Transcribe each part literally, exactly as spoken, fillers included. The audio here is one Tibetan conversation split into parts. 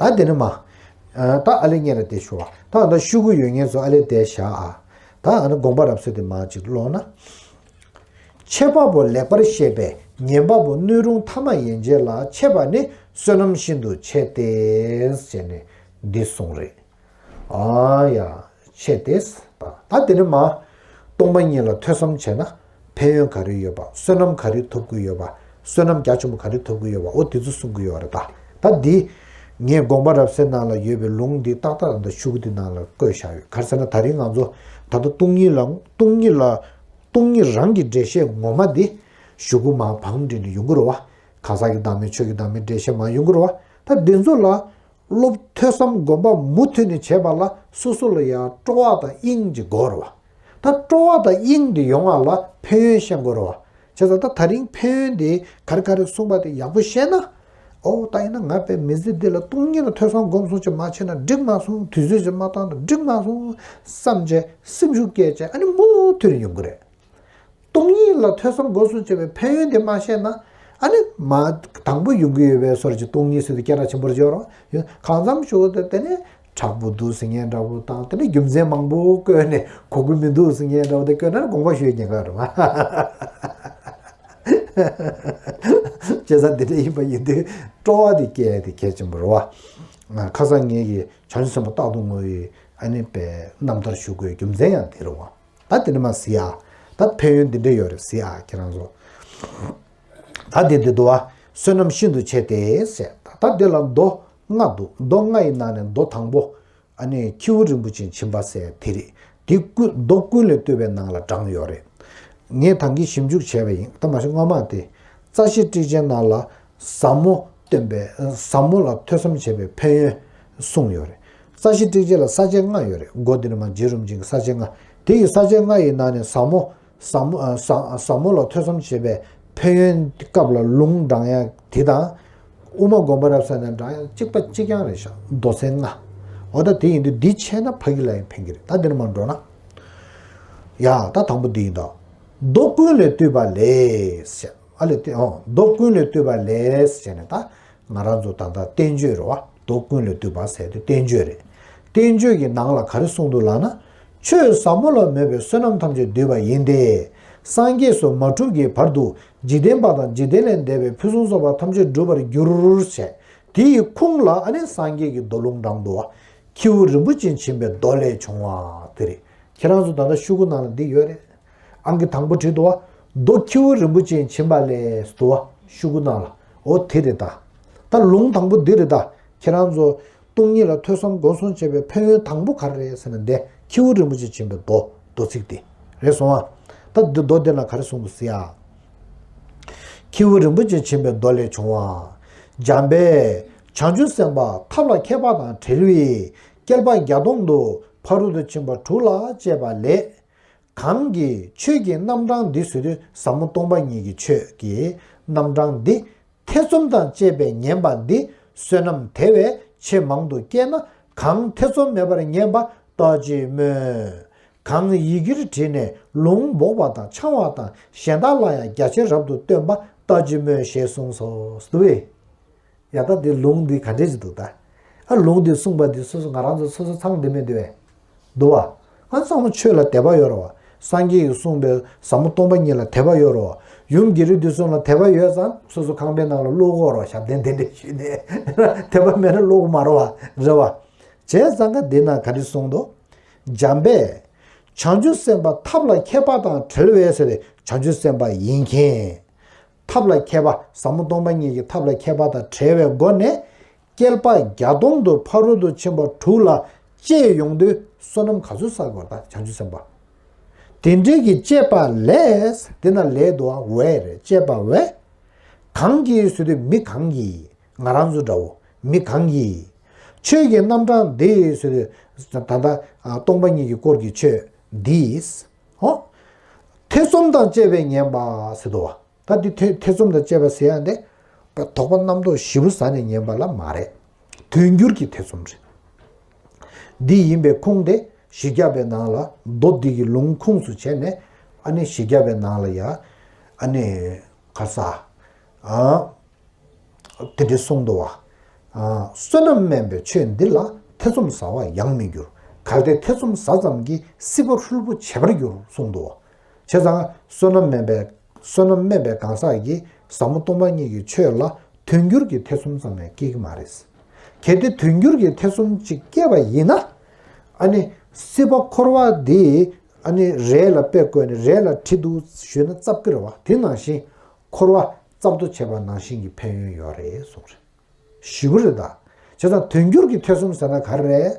ད་དེ་ནི་མ། ད་ཨ་ལེ་ངེད་ལ་དེ་ཞུ་བ། ད་ཨ་ད་ཤུ་གུ་ཡོད་ངེས་སུ་ཨ་ལེ་དེ་བཞག་ཨ། ད་ཨ་ནི་དགོངས་པ་རབ་གསལ་དེ་མ་ཅིག་ཀློག་ན། འཆད་པ་པོ་ལེགས་པར་བཤད་པས་ཉན་པ་པོ་སྣོད་རུང་ཐ་མ་ཡན་ཆད་ལ་འཆད་པ་ནི་བསོད་ནམས་ཤིན་ཏུ་ཆེ་སྟེ་ཟེར་ནས་འདི་གསུངས་རེད། ཨ་ཡ། ཆེ་སྟེ། ད་དེ་ནི་མ། སྟོང་པ་ཉིད་ལ་ཐོས་བསམ་བྱས་ན་ཕན་ཡོན་ག་རེ་ཡོད་པ། བསོད་ནམས་ག་རེ་ཐོབ་ཀྱི་ཡོད་པ། བསོད་ནམས་རྒྱ་ཆེན་པོ་ག་རེ་ཐོབ་ཀྱི་ཡོད་པ། འོ་དེ་ཚོ་གསུང་གི་ཡོད་རེད་ད། ད་འདི། ངས་དགོངས་པ་རབ་གསལ་ནང་ལ་ཡོད་པའི་ལུང་འདི་ཏག་ཏག་ད་ཤུ་གུ་འདི་ནང་ལ་བཀོད་བཞག་ཡོད། ག་རེ་ཟེར་ན་ད་རིང་ང་ཚོ་ད་ལྟ་སྟོང་ཉིད་ལ་སྟོང་ཉིད་ལ་སྟོང་ཉིད་རང་གི་འགྲེལ་བཤད་ངོ་མ་འདི་ཤུ་གུ་མ་བང་བསྒྲིགས་ནས་ཡོང་གི་རེད་བ། གང་ཟག་གི་བདག་མེད་ཆོས་ཀྱི་བདག་མེད་འགྲེལ་བཤད་མ་ཡོང་གི་རེད་བ། ད་འདི་ཚོ་ལ། སློབ་ཐོས་བསམ་སྒོམ་པ་མུ་མཐུད་ནས་བྱས་པ་ལ་སོ་སོ་ལ་ཡང་སྤྲོ་བ་དང་དབྱིངས་ཀྱི་དགོས་རེད་བ། ད་སྤྲོ་བ་དང་དབྱིངས་འདི་ཡོང་བ་ལ་ཕན་ཡོན་ཤེས་དགོས་རེད་བ། བྱས་ཙང་ད་ད་རིང་ཕན་ཡོན་འདི་ག་རེ་ག་རེ་གསུངས་པ་དེ་ཡག་པོ་ཤེས་ན། ཨོ་ད་ཡིན་ན་ང་དཔེ་མི་ཚེ་འདི་ལ་སྟོང་ཉིད་ལ་ཐོས་བསམ་སྒོམ་གསུམ་ཅིག་མ་བྱས་ན་འགྲིག་མ་སོང་། དུས་ཚོད་ཅིག་མ་བཏང་ན་འགྲིག་མ་སོང་བསམ་བྱས་སེམས་ཤུགས་སྐྱེད་བྱས་ཨ་ནི་མུ་མཐུད་ནས་ཡོང་གི་རེད། སྟོང་ཉིད་ལ་ཐོས་བསམ་སྒོམ་གསུམ་བྱས་པའི་ཕན་ཡོན་དེ་མ་ཤེས་ན། ཨ་ནི་མ་དང་པོ་ཡོང་གི་ཡོད་པའི་སོར་གྱི་སྟོང་ཉིད་ཟེར་དུས་སྐད་གྲགས་ཆེན་པོར་བརྗོད་རོགས་ཡོད། གང་འཚམ་ཞུ་དེ་དེ་ནས་དྲག་པོ་འདུག་ཟེར་མཁན་འདྲ་པོ་དང་དེ་ནས་རྒྱུ་མཚན་མང་པོ་བཀོད་ནས་གོ་གི་མི་འདུག་ཟེར་མཁན་འདྲ་པོ་དེ་བཀོད་ན་དགོངས་པ་ཞུ་ཉེན་ཁ་རེད་མ། བྱས་ཙང་དེ་འདྲ་ཡིན་པ་ཡིན་དུས་སྤྲོ་བ་དེ་སྐྱེ་དེ་གལ་ཆེན་པོ་རེད་བ། ཁ་སང་ངེད་ཀྱིས་བྱང་ཆུབ་སེམས་དཔའ་རྟག་ཏུ་བསྔོ་བའི་ཨ་ནི་པའི་རྣམ་ཐར་ཞུ་དགོས་རྒྱུ་མཚན་ཡང་དེ་རེད་བ། ད་དེ་འདྲ་མ་ཟེར་ཡ། ད་ཕན་ཡོན་འདི་འདྲ་ཡོད་རེད་ཟེར་ཡ་ཁྱེད་རང་ཚོ། ད་དེ་འདི་འདུག་བ། བསོད་ནམས་ཤིན་ཏུ་ཆེ་སྟེ་ཟེར། ད་དེ་ལ་མདོ་ལྔ་འདུག་མདོ་ལྔ་ཡི་ནང་ནས་མདོ་དང་པོ། ཨ་ནི་ཁྱེའུ་རིན་པོ་ཆེ་བྱིན་པ་ཟེར་དེ་རེད། དེ་ཀུན་མདོ་ཀུན་ལས་བཏུས་པའི་ནང་ལ་དྲངས་ཡོད་རེད། ངས་ད་གིན་ཞིབ་འཇུག་བྱས་པ་ཡིན། ད་མ་གཞི་སྔོན་མ་དེ། རྩ་ཤེ་ཊཱིཀ་ཆེན་ནང་ལ་ཟབ་མོ་སྟོན་པའི་ཟབ་མོ་ལ་ཐོས་བསམ་བྱས་པའི་ཕན་ཡོན་གསུངས་ཡོད་རེད། རྩ་ཤེ་ཊཱིཀ་ཆེན་ལ་ས་བཅད་ལྔ་ཡོད་རེད། མགོ་དེ་ནས་མར་རྗེ་རིན་པོ་ཆེ་གི་ས་བཅད་ལྔ། དེ་ཡི་ས་བཅད་ལྔ་ཡི་ནང་ནས་ཟབ་མོ། ཟབ་མོ་ཨ་ཟབ་ཟབ་མོ་ལ་ཐོས་བསམ་བྱེད་པའི་ཕན་ཡོན་སྐབས་ལ་ལུང་དྲངས་ཡ་དེ་དང་། དབུ་མ་དགོངས་པ་རབ་གསལ་ནས་དྲངས་ཡ་གཅིག་པ་གཅིག་རྐྱང་རེད་ཤག་མདོ་ཚན་ལྔ། འོ་ད་དེ་ཡིན་དུས་འདི་ཆད་ན་ཕ་གི་ལ་ཡང་ཕན་གི་རེད། ད་འདི་ནས་མར་འགྲོ་ན། ཡ་ད་དང་པོ་འདི་ཡིན་ད། མདོ་ཀུན་ལས་བཏུས་པ་ལས་ཟེར། ཨ་ལས་དེ་ཨོ་མདོ་ཀུན་ལས་བཏུས་པ་ལས་ཟེར་ནས་ད། ང་རང་ཚོ་ད་ལྟ་བསྟན་བཅོས་རེད་བ། མདོ་ཀུན་ལས་བཏུས་པ་ཟེར་དེ་བསྟན་བཅོས་རེད། བསྟན་བཅོས་ཀྱི་ནང་ལ་ག་རེ་གསུངས་འདུག་ལབ་ན། ཆོས་ཟབ་མོ་ལ་མོས་པའི་བསོད་ནམས་ཐམས་ཅད་བསྡུས་པ་ཡིན་ཏེ། སངས་རྒྱས་སུ་མ་གྲུབ་ཀྱི་བར་དུ་འཇིག་རྟེན་པ་དང་འཇིག་རྟེན་ལས་འདས་པའི་ཕུན་སུམ་ཚོགས་པ་ཐམས་ཅད་འགྲུབ་པར་འགྱུར་ཞེས། དེ་ཡི་ཁུངས་ལ་ཨ་ནི་སངས་རྒྱས་ཀྱི་མདོ་ལུང་དྲངས་འདུག་བ། ཁྱེའུ་རིན་པོ་ཆེ་བྱིན་པའི་མདོ་ལས་བྱུང་བ་དེ་རེད། ཁྱེད་རང་ཚོ་ད་ལྟ་ཤོག་གུ་ནང་ལ་འདི་ཡོད་རེད། ཨང་ཀི་དང་པོ་བྲིས་འདུག་བ། མདོ་ཁྱེའུ་རིན་པོ་ཆེ་བྱིན་པ་ལས་འདུག་བ། ཤོག་གུ་ནང་ལ། འོ་དེ་རེད་ད། ད་ལུང་དང་པོ་འདི་རེད་ད། ཁྱེད་རང་ཚོ་སྟོང་ཉིད་ལ་ཐོས་བསམ་སྒོམ་གསུམ་བྱེད་པའི་ཕན་ཡོན་དང་པོ་ག་རེ་རེད་ཟེར་ན་འདི་ཁྱེའུ་རིན་པོ་ཆེ་བྱིན་པའི་མདོ་མདོ་ཚིག་དེ་རེད་སོང་ཨ། ད་འདི་མདོ་འདི་ན་ག་རེ་གསུངས་འདུག་ཟེར་ཡ། ཁྱེའུ་རིན་པོ་ཆེ་བྱིན་པའི་མདོ་ལས་བྱུང་བ། འཇམ་དཔལ་བྱང་ཆུབ་སེམས་དཔའ་ཐབས་ལ་མཁས་པ་དང་བྲལ་བས་བསྐལ་པ་བརྒྱ་སྟོང་དུ་ཕ་རོལ་ཏུ་ཕྱིན་པ་དྲུག་ལ་སྤྱད་པ་ལས། གང་གིས་ཆོས་ཀྱི་རྣམ་གྲངས་འདི་ཟེར་དུས་ཟབ་མོ་སྟོང་པ་ཉིད་ཀྱི་ཆོས་ཀྱི་རྣམ་གྲངས་འདི་ཐེ་ཚོམ་དང་བཅས་པས་ཉན་པ་འདི་བསོད་ནམས་དེ་བས་ཆེས་མང་དུ་སྐྱེས་ན་གང་ཐེ་ཚོམ་མེད་པར་ཉན་པ་ལྟ་ཅི་སྨོས། གང་ཡི་གེར་བྲིས་ནས་ལུང་འབོགས་པ་དང་འཆང་བ་དང་གཞན་དག་ལ་ཡང་རྒྱ་ཆེར་རབ་ཏུ་སྟོན་པ་ལྟ་ཅི་སྨོས་ཞེས་གསུངས་སོ། ཡ་ད་འདི་ལུང་འདི་ག་འདྲས་ཅིག་འདུག་ད། ཨ་ལུང་འདི་གསུངས་པ་འདི་སོ་སོ་ང་རང་ཚོ་སོ་སོ་ཚང་འདི་མེད་འདི་བས། འདུག་བ། ཨ་ཚང་མ་ཆོས་ལ་དད་པ་ཡོད་རེད་བ། སངས་རྒྱས་ཀྱིས་གསུངས་པའི་ཟབ་མོ་སྟོང་པ་ཉིད་ལ་དད་པ་ཡོད་རེད་བ། ཡུམ་རྒྱལ་རིགས་འདི་ཚོ་ལ་དད་པ་ཡོད་ཙང་སོ་སོ་ཁང་པའི་ནང་ལ་ཀློག་གོ་རེད་བ། ཞབས་བརྟན་དེ་འདྲས་ཞུས་ནས་དད་པ་མེད་ན་ཀློག་གོ་མ་རེད་བ། རེད་བ། བྱས་ཙང་ཀ་འདི་ན་ག་རེ་གསུངས་འདུག་འཇམ་དཔལ། བྱང་ཆུབ་སེམས་དཔའ་ཐབས་ལ་མཁས་པ་དང་བྲལ་བས་ཟེར་ཏེ་བྱང་ཆུབ་སེམས་དཔའ་ཡིན་མཁན། ཐབས་ལ་མཁས་པ་ཟབ་མོ་སྟོང་པ་ཉིད་ཀྱི་ཐབས་ལ་མཁས་པ་དང་བྲལ་བའི་སྒོ་ནས་བསྐལ་པ་བརྒྱ་སྟོང་དུ་ཕ་རོལ་ཏུ་ཕྱིན་པ་དྲུག་ལ་སྤྱད་ཡོང་དུས་བསོད་ནམས་ག་ཚོད་བསགས་དགོས་ད་བྱང་ཆུབ་སེམས་དཔའ། དེ་འདྲའི་གི་སྤྱད་པ་ལས་དེ་ན་ལས་དུ་བས་རེད་སྤྱད་པ་བས། གང་གིས་ཟེར་དུས་མི་གང་གིས་ང་རང་ཚོ་འདྲ་བོ་མི་གང་གིས་ཆོས་ཀྱི་རྣམ་གྲངས་འདི་ཟེར་དུས་ད་ལྟ་སྟོང་པ་ཉིད་ཀྱི་སྐོར་གྱི་ཆོས་འདིས་ཧོ་ཐེ་ཚོམ་དང་བཅས་པས་ཉན་པ་ཟེར་དུ་བ། ད་འདི་ཐེ་ཐེ་ཚོམ་དང་བཅས་པ་ཟེར་ཡ་འདི། དོགས་པ་རྣམ་རྟོག་ཞེ་པོ་ཟ་ནས་ཉན་པ་ལ་མ་རེད། དོན་འགྱུར་གྱི་ཐེ་ཚོམ་རེད། འདི་ཡིན་པའི་ཁུངས་དེ་བཞི་བརྒྱ་པའི་ནང་ལ་མདོ་འདི་གི་ལུང་ཁུངས་སུ་བྱས་ནས་ཨ་ནི་བཞི་བརྒྱ་པའི་ནང་ལ་ཡ་ཨ་ནི་ག་ས་ཨ་དེ་འདྲའི་གསུངས་འདུག་བ། བསོད་ནམས་དམན་པའི་ཆོས་འདི་ལ། ཐེ་ཚོམ་ཟ་བ་ཡང་མི་འགྱུར། གལ་ཏེ་ཐེ་ཚོམ་ཟ་ཙམ་གྱིས། སྲིད་པ་ཧྲུལ་པོ་བྱེད་པར་འགྱུར། གསུངས་འདུག། བྱས་ཙང་བསོད་ནམས་དམན་པའི་བསོད་ནམས་དམན་པའི་གང་ཟག་གིས་ཟབ་མོ་སྟོང་པ་ཉིད་ཀྱི་ཆོས་ལ་དོན་འགྱུར་གྱི་ཐེ་ཚོམ་ཙམ་ཡང་སྐྱེ་གི་མ་རེད། གལ་ཏེ་དོན་འགྱུར་གྱི་ཐེ་ཚོམ་ཅིག་སྐྱེས་པ་ཡིན་ན། ཨ་ནི་སྲིད་པ་འཁོར་བ་འདི་ཨ་ནི་རས་ལ་དཔེ་བཀོད་ནས་རས་ལ་བྲིས་འདུག་ཞུས་ན་རྩབ་ཀྱི་རེད་བ། དེ་ནང་བཞིན་འཁོར་བ་རྩབ་ཏུ་བྱེད་པ་ནང་བཞིན་གྱི་ཕན་ཡོན་ཡོད་རེད་གསུངས་རེད། ཞེ་པོ་རེད་ད། བྱས་ཙང་དོན་འགྱུར་གྱི་ཐེ་ཚོམ་ཟེར་ན་ག་རེ་རེད།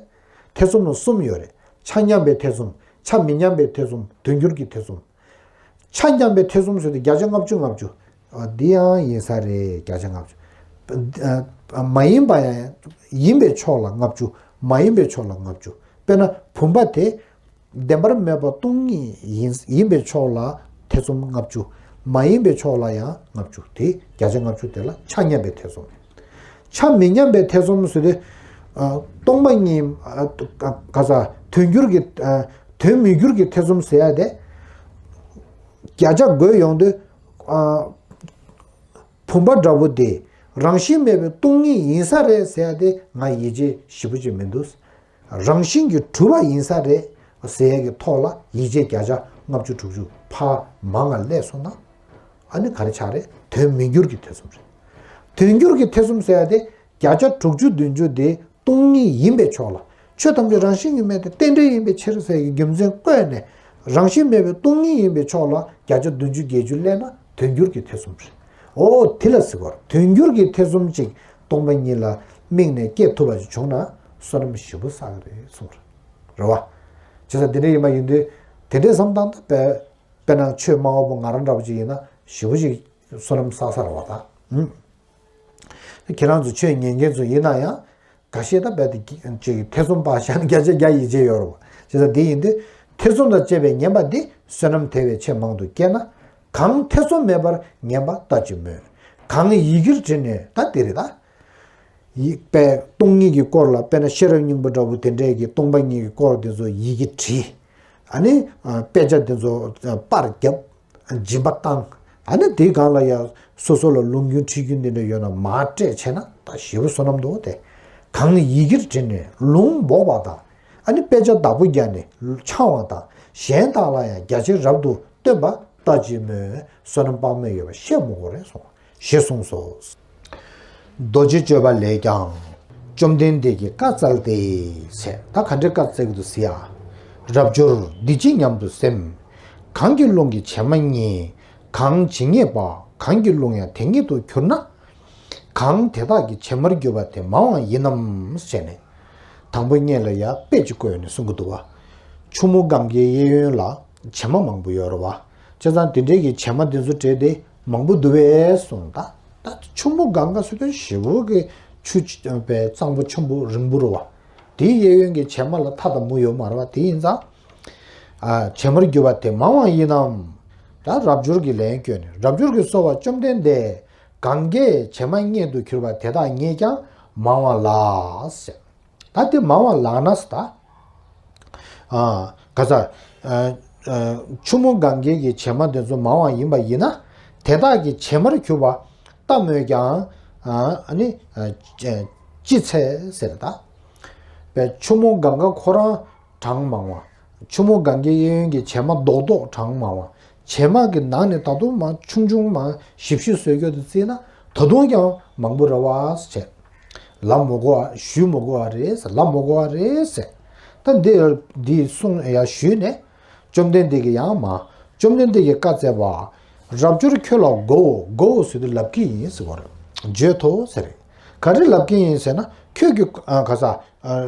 ཐེ་ཚོམ་ལ་གསུམ་ཡོད་རེད། ཆ་མཉམ་པའི་ཐེ་ཚོམ། ཆ་མི་མཉམ་པའི་ཐེ་ཚོམ། དོན་འགྱུར་གྱི་ཐེ་ཚོམ། ཆ་མཉམ་པའི་ཐེ་ཚོམ་ཟེར་དུས་བརྒྱ་ཆ་ལྔ་བཅུ་ལྔ་བཅུ། ཨ། འདི་ཡང་ཡིན་ས་རེད། བརྒྱ་ཆ་ལྔ་བཅུ། ཨ། མ་ཡིན་པ་ཡང་ཡིན་པའི་ཕྱོགས་ལ་ལྔ་བཅུ། མ་ཡིན་པའི་ཕྱོགས་ལ་ལྔ་བཅུ། དཔེར་ན་བུམ་པ་དེ་བདེན་པར་མེད་པ་སྟོང་ཉིད་ཡིན་ཡིན་པའི་ཕྱོགས་ལ་ཐེ་ཚོམ་ལྔ་བཅུ། མ་ཡིན་པའི་ཕྱོགས་ལ་ཡང་ལྔ་བཅུ། དེ་བརྒྱ་ཆ་ལྔ་བཅུ་དེ་ལ་ཆ་མཉམ་པའི་ཐེ་ཚོམ། ཆ་མི་མཉམ་པའི་ཐེ་ཚོམ་ཟེར་དུས། ཨ། སྟོང་པ་ཉིད། ཨ། ག་ས། དོན་འགྱུར་གྱི། ཨ། དོན་མི་འགྱུར་གྱི་ཐེ་ཚོམ་ཟེར་ཡ་དེ། བརྒྱ་ཆ་བགོས་ཡོང་དུས། ཨ། བུམ་པ་འདྲ་པོ་དེ་རང་བཞིན་མེད་པའི་སྟོང་ཉིད་ཡིན་ས་རེད་ཟེར་ཡ་དེ་ང་ཡིད་ཆེས་ཞེ་པོ་ཅིག་མི་འདུག། རང་བཞིན་གྱིས་གྲུབ་པ་ཡིན་ས་རེད་ཟེར་ཡ་གི་ཐོག་ལ་ཡིད་ཆེས་བརྒྱ་ཆ་ལྔ་བཅུ་དྲུག་ཅུ་ཕར་མང་ང་སླེབས་སོང་ན། ཨ་ནི་ག་རེ་ཆགས་རེད། དོན་མི་འགྱུར་གྱི་ཐེ་ཚོམ་རེད། དོན་འགྱུར་གྱི་ཐེ་ཚོམ་ཟེར་ཡ་དེ་བརྒྱ་ཆ་དྲུག་ཅུ་བདུན་ཅུ་དེ་སྟོང་ཉིད་ཡིན་པའི་ཕྱོགས་ལ། ཆོས་ཐམས་ཅད་རང་བཞིན་གྱིས་མེད་དེ་རྟེན་འབྲེལ་ཡིན་པའི་ཕྱིར་ཟེར་གྱི་རྒྱུ་མཚན་བཀོད་ནས། རང་བཞིན་མེད་པའི་སྟོང་ཉིད་ཡིན་པའི་ཕྱོགས་ལ་བརྒྱ་ཆ་བདུན་ཅུ་བརྒྱད་ཅུ་སླེབས་ན་དོན་འགྱུར་གྱི་ཐེ་ཚོམ་རེད། འོ་དེ་ལ་ཟེར་བ། དོན་འགྱུར་གྱི་ཐེ་ཚོམ་ཅིག་སྟོང་པ་ཉིད་ལ་དམིགས་ནས་སྐྱེ་ཐུབ་པ་ཅིག་བྱུང་ན་བསོད་ནམས་ཞེ་པོ་བསགས་ཀྱི་རེད་གསུངས་རེད། རེད་བ། བྱས་ཙང་དེ་འདྲ་ཡིན་པ་ཡིན་དུས། དེ་འདྲའི་བསམ་སྟངས་ད་དཔེ། དཔེར་ན་ཆོས་སྨྲ་བ་པོ་ང་རང་འདྲ་པོ་ཅིག་ཡིན་ན་ཞེ་པོ་ཅིག་བསོད་ནམས་བསགས་ས་རེད་བ་ད། ཨུམ། ཁྱེད་རང་ཚོ་ཆོས་ཉན་མཁན་ཚོ་ཡིན་ན་ཡང་། འགའ་ཤས་ད་རྦད་དེ་ཅིག་ཐེ་ཚོམ་པ་བཞག་ན་བརྒྱ་ཆ་བརྒྱ་ཡིད་ཆེས་ཡོད་རེད་བ། བྱས་ཙང་དེ་ཡིན་དུས། ཐེ་ཚོམ་དང་བཅས་པའི་ངན་པ་འདི། བསོད་ནམས་དེ་བས་ཆེས་མང་དུ་སྐྱེས་ན། གང་ཐེ་ཚོམ་མེད་པར་ངན་པ་ལྟ་ཅི་སྨོས། གང་ཡི་གེར་བྲིས་ནས། ད་དེ་རེད་ད། ཡིག་དཔེ་སྟོང་ཉིད་ཀྱི་སྐོར་ལ། དཔེར་ན་ཤེས་རབ་སྙིང་པོ་འདྲ་པོ་དེ་འདྲས་ཀྱི་སྟོང་པ་ཉིད་ཀྱི་སྐོར་དེ་ཚོ་ཡི་གེ་བྲིས། ཨ་ནི་དཔེ་ཆ་དེ་ཚོ་པར་བརྒྱབ། སྦྱིན་པ་བཏང་། ཨ་ནི་དེའི་སྒང་ལ་ཡང་སོ་སོ་ལ་ལུང་རྒྱུན་ཁྲིད་རྒྱུན་དེ་འདྲ་ཡོད་ན་མར་སྤྲད་བྱས་ན་ད་ཞེ་པོ་བསོད་ནམས་འདུག་སྟེ། གང་ཡི་གེར་བྲིས་ནས་ལུང་འབོགས་པ་དང་། ཨ་ནི་དཔེ་ཆ་བདག་པོ་རྒྱག་ནས་འཆང་བ་དང་། གཞན་དག་ལ་ཡང་རྒྱ་ཆེར་རབ་ཏུ་སྟོན་པ་ལྟ་ཅི་སྨོས། བསོད་ནམས་དཔག་མེད་ཡོད་པ་ཤེས་མི་དགོས་རེད་གསུངས། ཞེས་གསུངས་སོ། རྡོ་རྗེ་སྤྱོད་པ་ལས་ཀྱང་། བཅོམ་ལྡན་འདས་ཀྱིས་བཀའ་སྩལ་ཏེ། ཟེར། ད་ག་འདྲའི་བཀའ་སྩལ་གྱི་འདུག་ཟེར་ཡ། རབ་འབྱོར་འདི་ཅི་སྙམ་དུ་སེམས། གང་གི་ལུང་གིས་བྱེ་སྨྲ་བརྙེས། གང་ཇི་སྙེད་པ། གང་གི་ལུང་ཡང་དེ་སྙེད་དུ་གྱུར་ན། གང་དེ་དག་གི་བྱེ་སྨྲར་གྱུར་པ་དེ་མང་བ་ཡིན་ནམ་ཟེར་ནས། དང་པོ་སྔོན་ལ་ཡ་དཔེ་ཅིག་བཀོད་ནས་གསུང་གི་འདུག་བ། ཆུ་མོ་གངྒཱའི་གཡས་གཡོན་ལ་བྱེ་སྨྲ་མང་པོ་ཡོད་རེད་བ། བྱས་ཙང་དེ་འདྲའི་གི་བྱེ་སྨྲ་དེ་ཚོ་བྲིས་ཏེ་མང་པོ་འདུག་པས་གསུངས། ད་ད་ཆུ་མོ་གངྒཱ་ཟེར་དུས་ཞེ་པོ་གི་ཆུ་པའི་གཙང་པོ་ཆེན་པོ་རིང་པོ་རེད་བ། དེའི་གཡས་གཡོན་གྱི་བྱེ་སྨྲ་ལ་མཐའ་དང་མུ་ཡོད་མ་རེད་བ། དེ་ཡིན་ཙང་། ཨ། བྱེ་སྨྲར་གྱུར་པ་དེ་མང་བ་ཡིན་ནམ། ད་རབ་འབྱོར་གྱི་ལན་བསྐྱོན་ནས། རབ་འབྱོར་གྱིས་གསོལ་བ། བཅོམ་ལྡན་འདས། གང་གིས་བྱེ་སྨྲ་སྙེད་དུ་གྱུར་པ་དེ་དག་རྙེད་ཀྱང་མང་བ་ལགས། ཟེར། ད་དེ་མང་བ་ལགས་ན་ཟེར་ད། ཨ། ག་ས། ཨ། ཨ། ཆུ་མོ་གངྒཱའི་གི་བྱེ་སྨྲ་དེ་ཚོ་མང་བ་ཡིན་པ་ཡིན་ན། དེ་དག་གི་བྱེ་སྨྲར་གྱུར་པ་ལྟ་སྨོས་ཀྱང་། ཨ། ཨ་ནི། ཨ། ཅི་ཚད་ཟེར་ད། པའི་ཆུ་མོ་གངྒཱ་ཁོ་རང་གྲངས་མང་བ། ཆུ་མོ་གངྒཱའི་གཡས་གཡོན་གྱི་བྱེ་སྨྲ་རྡོག་རྡོག་གྲངས་མང་བ། བྱེ་སྨྲ་གི་ནང་ནས་ད་དུང་མང་ཆུང་ཆུང་མང་ཞིབ་ཞིབ་བཟོས་རྒྱུ་དེ་བརྩིས་ན་ད་དུང་ཀྱང་མང་པོ་རེད་བ་ཟེར། ལབ་མི་དགོས་པ། ཞུ་མི་དགོས་པ་རེད་ཟེར། ལབ་མི་དགོས་པ་རེད་ཟེར། ད་འདི་འདི་གསུངས་ཡ་ཞུས་ནས། བཅོམ་ལྡན་འདས་ཀྱིས་ཡང་མ། བཅོམ་ལྡན་འདས་ཀྱིས་བཀའ་སྩལ་པ། རབ་འབྱོར་ཁྱོད་ལ་གོའོ། གོའོ་ཟེར་དུས་ལབ་ཀྱི་ཡིན་ཟེར་བ་རེད། བརྗོད་དོ་ཟེར། ག་རེ་ལབ་ཀྱི་ཡིན་ཟེར་ན། ཁྱོད་ཀྱིས། ཨ། ག་ས། ཨ།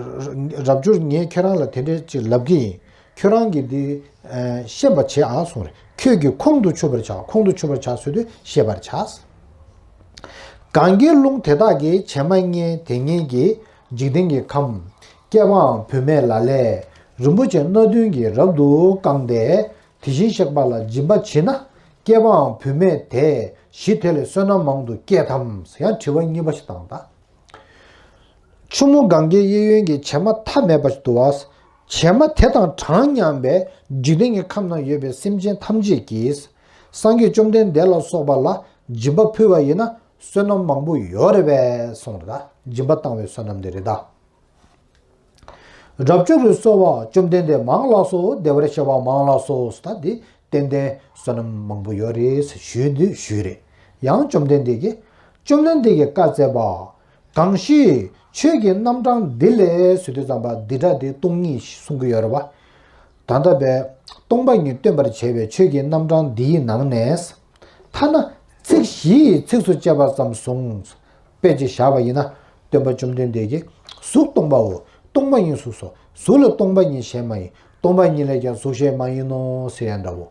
རབ་འབྱོར་ངས་ཁྱོད་རང་ལ་དེ་འདྲའི་ཅིག་ལབ་ཀྱི་ཡིན། ཁྱོད་རང་གིས་འདི། ཨ། ཤེས་པར་བྱེད་ཨ་གསུངས་རེད། ཁྱོད་ཀྱིས་ཁོང་དུ་ཆུད་པར་བྱ། ཁོང་དུ་ཆུད་པར་བྱ་ཟེར་དུས་ཤེས་པར་བྱ། གང་གི་ལུང་དེ་དག་གིས་བྱེ་སྨྲ་བརྙེས་དེ་ཉིད་ཀྱིས། འཇིག་རྟེན་གྱི་ཁམས། སྐྱེས་པའམ་བུད་མེད་ལ་ལས། རིན་པོ་ཆེ་སྣ་བདུན་གྱིས་རབ་ཏུ་བཀང་སྟེ། དེ་བཞིན་གཤེགས་པ་ལ་སྦྱིན་པ་བྱེད་ན། སྐྱེས་པའམ་བུད་མེད་དེས་གཞི་དེ་ལས་བསོད་ནམས་མང་དུ་སྐྱེད་དམ། ཡང་དྲི་བ་གཉིས་པ་ཞིག་བཏང་ད། ཆུ་མོ་གངྒཱའི་གཡས་གཡོན་གྱི་བྱེ་སྨྲ་མཐའ་མེད་པ་ཞིག་འདུག་བ། བྱེ་སྨྲ་དེ་དང་གྲངས་མཉམ་པའི་འཇིག་རྟེན་གྱི་ཁམས་ན་ཡོད་པའི་སེམས་ཅན་ཐམས་ཅད་ཀྱིས། སངས་རྒྱས་བཅོམ་ལྡན་འདས་ལ་སོགས་པ་ལ་སྦྱིན་པ་ཕུལ་བ་ཡིན་ན། བསོད་ནམས་མང་པོ་ཡོད་རེད་པས་གསུངས་རེད་ད། སྦྱིན་པ་བཏང་བའི་བསོད་ནམས་དེ་རེད་ད། རབ་མཆོག་གིས་གསོལ་བ་བཅོམ་ལྡན་འདས་མང་ལགས་སོ། བདེ་བར་གཤེགས་པ་མང་ལགས་སོ། ད་འདི་ཏན་ཏན་བསོད་ནམས་མང་པོ་ཡོད་རེད་ཟེར་ཞུས་དུས་ཞུས་རེད། ཡང་བཅོམ་ལྡན་འདས་ཀྱིས། བཅོམ་ལྡན་འདས་ཀྱིས་བཀའ་སྩལ་པ། གང་ཞིག་ཆོས་ཀྱི་རྣམ་གྲངས་འདི་ལས་ཟེར་དུས་ཙམ་པ་འདི་སྒྲ་དེ་སྟོང་ཉིད་གསུང་གི་ཡོད་རེད་བ། ད་ལྟ་བས་སྟོང་པ་ཉིད་སྟོན་པར་བྱེད་པའི་ཆོས་ཀྱི་རྣམ་གྲངས་འདིའི་ནང་ནས། ཐ་ན་ཚིག་བཞི་ཡི་ཚིགས་སུ་བཅད་པ་ཙམ་བཟུང་། དཔེ་ཅིག་བཞག་པ་ཡིན་ན། སྟོན་པ་བཅོམ་ལྡན་འདས་ཀྱིས་གཟུགས་སྟོང་པའོ། སྟོང་པ་ཉིད་གཟུགས་སོ། གཟུགས་ལ་སྟོང་པ་ཉིད་གཞན་མ་ཡིན། སྟོང་པ་ཉིད་ལས་ཀྱང་གཟུགས་གཞན་མ་ཡིན་ནོ་ཟེར་ཡ་འདྲ་བོ།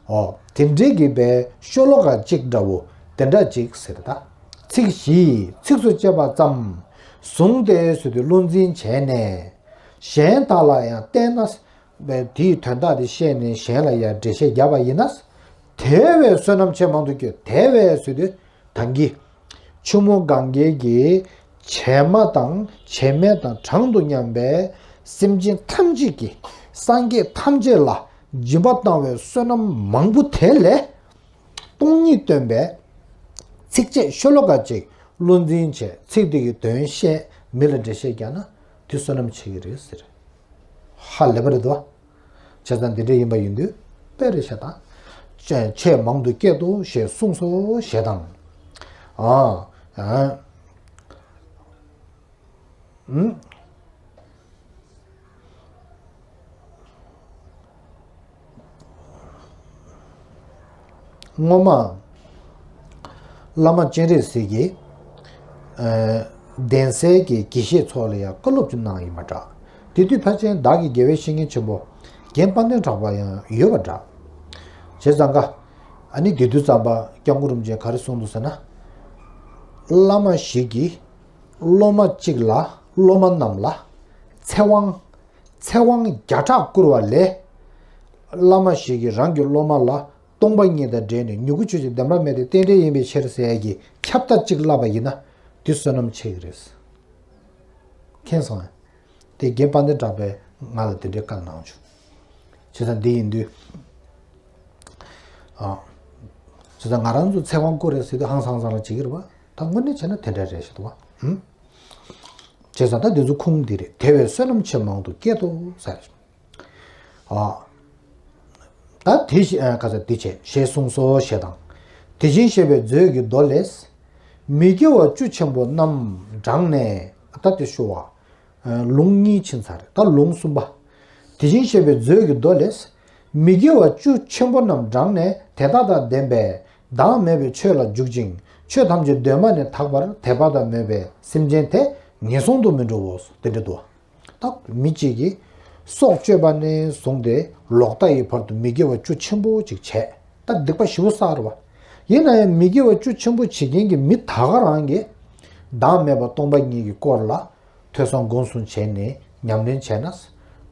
ཨོ། དེ་འདྲའི་གི་བའི་ཤོ་ལོ་ཀ་གཅིག་འདྲ་བོ་དེ་འདྲ་གཅིག་ཟེར་ད། ཚིག་བཞི་ཚིགས་སུ་བཅད་པ་ཙམ་བཟུང་སྟེ་ཟེར་དུས་བློ་འཛིན་བྱས་ནས། གཞན་དག་ལ་ཡང་བསྟན་ན། བའི་དེའི་དོན་དག་དེ་བཤད་ནས་གཞན་ལ་ཡང་འགྲེལ་བཤད་བརྒྱབ་པ་ཡིན་ན། དེ་བས་བསོད་ནམས་ཆེས་མང་དུ་བསྐྱེད། དེ་བས་ཟེར་དུས་ད་གིན། ཆུ་མོ་གངྒཱའི་གི་བྱེ་མ་དང་བྱེ་མ་དང་གྲངས་དུ་མཉམ་པའི་སེམས་ཅན་ཐམས་ཅད་ཀྱི་སངས་རྒྱས་ཐམས་ཅད་ལ་སྦྱིན་པ་བཏང་བའི་བསོད་ནམས་མང་པོ་དེ་ལས། སྟོང་ཉིད་སྟོན་པའི་ཚིགས་བཅད་ཤོ་ལོ་ཀ་གཅིག་བློ་འཛིན་བྱས། ཚིག་དེ་གི་དོན་བཤད། མི་ལ་འགྲེལ་བཤད་རྒྱག་ན་དེ་བསོད་ནམས་ཆེ་གི་རེད་ཟེར། ཧ་ལས་པ་རེད་དོ། བྱས་ཙང་འདི་འདྲ་ཡིན་པ་ཡིན་དུས་དཔེ་རེ་བཤད་དང་། ཆེས་མང་དུ་བསྐྱེད་དོ་ཞེས་གསུངས་སོ་ཞེས་དང་། ཨ། ཨ། ཨུམ། སྔོན་མ། བླ་མ་སྤྱན་རས་གཟིགས་ཀྱིས། ཨ། གདན་སའི་གི་དགེ་བཤེས་ཚོ་ལ་ཡང་བཀའ་སློབ་ཅིག་གནང་ཡིན་པ་འདྲ། དེ་དུས་ཕལ་ཆེར་བདག་གི་དགེ་བའི་བཤེས་གཉེན་ཆེན་པོ་རྒན་དཔལ་ལྡན་གྲགས་པ་ཡང་ཡོད་པ་འདྲ། བྱས་ཙང་ཀ། ཨ་ནི་དེ་དུས་ཙམ་པ་སྐྱབས་མགོན་རིན་པོ་ཆེས་ག་རེ་གསུངས་འདུག་ཟེར་ན། བླ་མ་ཞིག་གིས། སློབ་མ་གཅིག་ལ་སློབ་མ་རྣམས་ལ་ཚེ་དབང་། ཚེ་དབང་བརྒྱ་ཕྲག་བསྐུར་བ་ལས། བླ་མ་ཞིག་གིས་རང་གི་སློབ་མ་ལ་སྟོང་པ་ཉིད་དང་འབྲེལ་ནས་མྱུ་གུ་ཆོས་ཅན་བདེན་པར་མེད་དེ་རྟེན་འབྲེལ་ཡིན་པའི་ཕྱིར་ཟེར་ཡས་ཀྱི་ཁྱབ་བརྡལ་གཅིག་བསླབ་པ་ཡིན་ན་དེ་བསོད་ནམས་ཆེ་གི་རེད། མཁྱེན་སོང་ངས། དེ་རྒན་དཔལ་ལྡན་གྲགས་པས་ང་ལ་དེ་འདྲའི་བཀའ་གནང་བྱུང་། བྱས་ཙང་འདི་ཡིན་དུས། ཨ། བྱས་ཙང་ང་རང་ཚོ་ཚེ་དབང་བསྐུར་རེད་ཟེར་དུས་ཧང་སང་སང་ལ་བྱེད་ཀྱི་རེད་བ། ད་དངོས་གནས་བྱས་ན་དེ་འདྲ་རེད་ཤག་འདུག་བ། ཨུམ། བྱས་ཙང་ད་འདི་ཚོ་ཁུངས་འདི་རེད། དེ་བས་བསོད་ནམས་ཆེས་མང་དུ་བསྐྱེད་དོ་ཟེར། ཨ། ད་དེ་བཞིན་ཨ་ག་ས་འདི་བྱས་ཞེས་གསུངས་སོ་ཞེས་དང་། དེ་བཞིན་གཤེགས་པའི་མཛོད་ཀྱི་མདོ་ལས། མི་དགེ་བ་བཅུ་ཆེན་པོ་རྣམས་བགྲངས་ནས་ད་དེ་ཞུ་བ། ལུང་གཉིས་ཕྱིན་ཚར། ད་ལུང་གསུམ་པ། དེ་བཞིན་གཤེགས་པའི་མཛོད་ཀྱི་མདོ་ལས། མི་དགེ་བ་བཅུ་ཆེན་པོ་རྣམས་བགྲངས་ནས་དེ་དག་དང་ལྡན་པས་བདག་མེད་པའི་ཆོས་ལ་འཇུག་ཅིང་ཆོས་ཐམས་ཅད་གདོད་མ་ནས་དག་པར་དད་པ་དང་མོས་པའི་སེམས་ཅན་དེ་ངན་སོང་དུ་མི་འགྲོའོ། དེ་འདྲ་འདུག་ད་མི་གཅིག་གིས་སྲོག་གཅོད་པ་ནས་བཟུང་སྟེ་ལོག་ལྟ་ཡི་བར་དུ་མི་དགེ་བ་བཅུ་ཆེན་པོ་ཅིག་བྱས། ད་སྡིག་པ་ཞེ་པོ་བསགས་རེད་བ། ཡིན་ན་ཡང་མི་དགེ་བ་བཅུ་ཆེན་པོ་བྱེད་མཁན་གྱི་མི་ད་ག་རང་གིས་བདག་མེད་པ་སྟོང་པ་ཉིད་ཀྱི་སྐོར་ལ། ཐོས་བསམ་སྒོམ་གསུམ་བྱས་ནས་ཉམས་ལེན་བྱས་ན།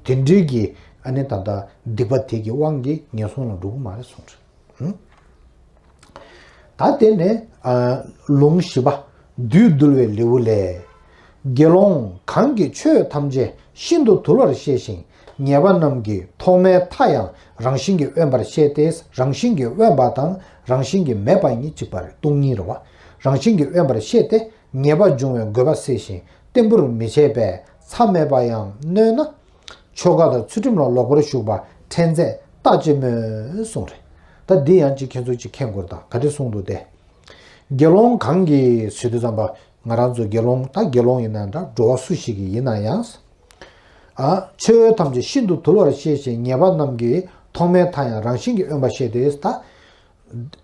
དེ་འདྲའི་གི་ཨ་ནི་ད་ལྟ་སྡིག་པ་དེ་གི་དབང་གིས་ངན་སོང་ལ་འགྲོ་གི་མ་རེད་གསུངས་རེད། ད་དེ་ནས་ཨ། ལུང་བཞི་པ། བདུད་འདུལ་བའི་ལེའུ་ལས། དགེ་སློང་གང་གིས་ཆོས་ཐམས་ཅད་ཤིན་ཏུ་དུལ་བར་ཤེས་ཤིང་ཉེས་པ་རྣམས་ཀྱི་ཐོག་མའི་མཐའ་ཡང་རང་བཞིན་གྱིས་དབེན་པར་ཤེས་ཏེ། རང་བཞིན་གྱིས་དབེན་པ་དང་རང་བཞིན་གྱིས་མེད་པ་གཉིས་གཅིག་པ་རེད། སྟོང་ཉིད་རེད་བ། རང་བཞིན་གྱིས་དབེན་པར་ཤེས་ཏེ། ཉེས་པ་འབྱུང་བའི་དགོས་པ་སེལ་ཞིང་བརྟན་པོར་མི་བྱེད་པས་མཚམས་མེད་པ་ཡང་གནོད་ན། ཆོ་ག་དང་ཚུལ་ཁྲིམས་ལ་ལོག་པར་ཞུགས་པ་ཕྲན་ཚེགས་ལྟ་ཅི་སྨོས་གསུངས་རེད། ད་འདི་ཡང་ཅིག་ཁྱེད་ཚོ་ཅིག་མཁྱེན་དགོས་རེད། ད་ག་འདྲ་གསུངས་འདུག་སྟེ། དགེ་སློང་གང་གིས་ཟེར་དུས་ཙམ་པ་ང་རང་ཚོ་དགེ་སློང་ད་དགེ་སློང་ཡིན་ན་འདྲ་འགྲོ་བ་སུ་ཞིག་གིས་ཡིན་ན་ཡང་། ཨ། ཆོས་ཐམས་ཅད་ཤིན་ཏུ་དུལ་བར་ཤེས་ཤིང་ཉེས་པ་རྣམས་ཀྱི་ཐོག་མའི་མཐའ་ཡང་རང་བཞིན་གྱིས་དབེན་པར་ཤེས་ཏེ་ད།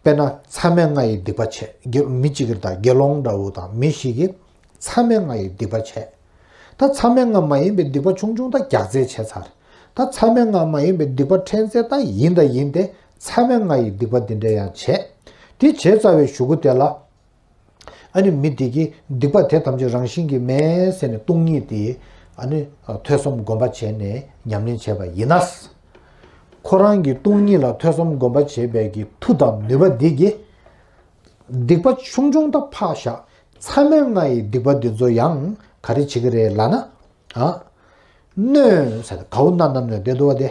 དཔེར་ན་མཚམས་མེད་ལྔ་ཡི་སྡིག་པ་བྱས། དགེ་མི་གཅིག་གིས་ད་དགེ་སློང་འདྲ་བོ་དང་མི་ཞིག་གིས་མཚམས་མེད་ལྔ་ཡི་སྡིག་པ་བྱས། ད་མཚམས་མེད་ལྔ་མ་ཡིན་པའི་སྡིག་པ་ཆུང་ཆུང་ད་རྒྱགས་ཚད་བྱས་ཚར། ད་མཚམས་མེད་ལྔ་མ་ཡིན་པའི་སྡིག་པ་ཕྲན་ཚེགས་ད་ཡིན་ད་ཡིན་ཏེ་མཚམས་མེད་ལྔ་ཡི་སྡིག་པ་འདི་འདྲ་ཡང་བྱས། དེ་བྱས་ཚར་བའི་གཞུག་གུ་དེ་ལ། ཨ་ནི་མི་དེ་གིས་སྡིག་པ་དེ་ཐམས་ཅད་རང་བཞིན་གྱིས་མེད་ཟེར་ནས་སྟོང་ཉིད་དེ་ཨ་ནི་ཐོས་བསམ་སྒོམ་པ་བྱས་ནས་ཉམས་ལེན་བྱས་པ་ཡིན་ན། ཁོ་རང་གིས་སྟོང་ཉིད་ལ་ཐོས་བསམ་སྒོམ་པ་བྱས་པའི་གི་མཐུ་དང་ནུས་པ་འདི་གིས། སྡིག་པ་ཆུང་ཆུང་དག་ཕར་བཞག་མཚམས་མེད་ལྔ་ཡི་སྡིག་པ་འདི་ཚོ་ཡང་ག་རེ་བྱེད་ཀྱི་རེད་ལབ་ན། ཨ། གནོད་ཟེར་ཏེ་གའུ་ན་ན་གནོད་དེ་འདུག་བ་དེ།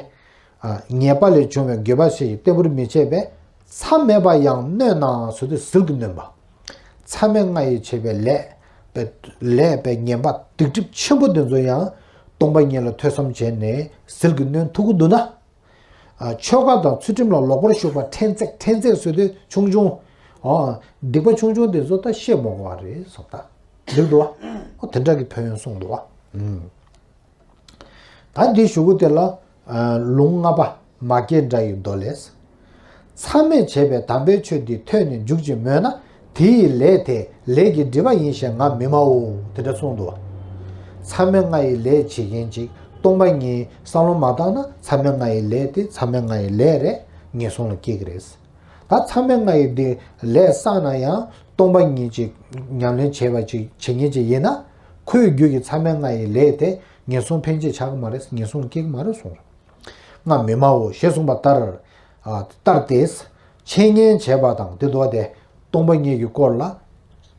ཨ། ཉེས་པ་ལས་བྱུང་བའི་དགོས་པ་ཞིག་བརྟན་པོར་མི་བྱེད་པས་མཚམས་མེད་པ་ཡང་གནོད་ན་ཟེར་དུས་ཟིལ་གྱིས་གནོན་པ། མཚམས་མེད་ལྔ་ཡིས་བྱས་པའི་ལས། པའི་ལས་པའི་ངན་པ་སྡིག་སྒྲིབ་ཆེན་པོ་དེ་ཚོ་ཡང་སྟོང་པ་ཉིད་ལ་ཐོས་བསམ་བྱས་ནས་ཟིལ་གྱིས་གནོན་ཐུབ་ཀྱི་འདུག་ན། ཨ། ཆོ་ག་དང་ཚུལ་ཁྲིམས་ལ་ལོག་པར་ཞུགས་པ་ཕྲན་ཚེགས་ཕྲན་ཚེགས་བཟོས་ཏེ་ཆུང་ཆུང་། ཨ། སྡིག་པ་ཆུང་ཆུང་དེ་ཚོ་ད་ཤེས་མ་དགོས་པ་རེད་གསུངས་ད། འགྲིག་འདུག་བ། ཨོ་དེ་འདྲ་གི་ཕན་ཡོན་གསུངས་འདུག་བ། ཨུམ། ད་འདི་གཞུག་གུ་དེ་ལ། ཨ། ལུང་ལྔ་པ་མ་སྐྱེས་དགྲ་ཡི་མདོ་ལས། མཚམས་མེད་བྱས་པའི་དམ་པའི་ཆོས་འདི་ཐོས་ནས་འཇུག་ཅིང་མོས་ན། དེ་ཡི་ལས་དེ་ལས་ཀྱི་སྒྲིབ་པ་ཡིན་ཞེས་ང་མི་སྨྲའོ། དེ་འདྲ་གསུངས་འདུག། མཚམས་མེད་ལྔ་ཡི་ལས་བྱེད་མཁན་ཅིག་སྟོང་པ་ཉིད་བསམ་བློ་མ་བཏང་ན། མཚམས་མེད་ལྔ་ཡི་ལས་དེ་མཚམས་མེད་ལྔ་ཡི་ལས་རེད། ངན་སོང་ལ་སྐྱེ་གི་རེད། ད་མཚམས་མེད་ལྔ་ཡི་དེ་ལས་བསགས་ན་ཡང་སྟོང་པ་ཉིད་ཅིག་ཉམས་ལེན་བྱས་པ་ཅིག་བྱེད་མཁན་ཅིག་ཡིན་ན། ཁོའི་རྒྱུད་ཀྱི་མཚམས་མེད་ལྔ་ཡི་ལས་དེ་ངན་སོང་ཕན་བྱེད་ཆགས་ཀྱི་མ་རེད། ངན་སོང་སྐྱེ་གི་མ་རེད་གསུངས། ང་མི་སྨྲའོ་ཞེས་གསུངས་པ་ལྟར། ཨ། ལྟར་ཏེ། འཆད་ཉན་བྱས་པ་དང་དེ་འདུག་སྟེ། སྟོང་པ་ཉིད་ཀྱི་སྐོར་ལ་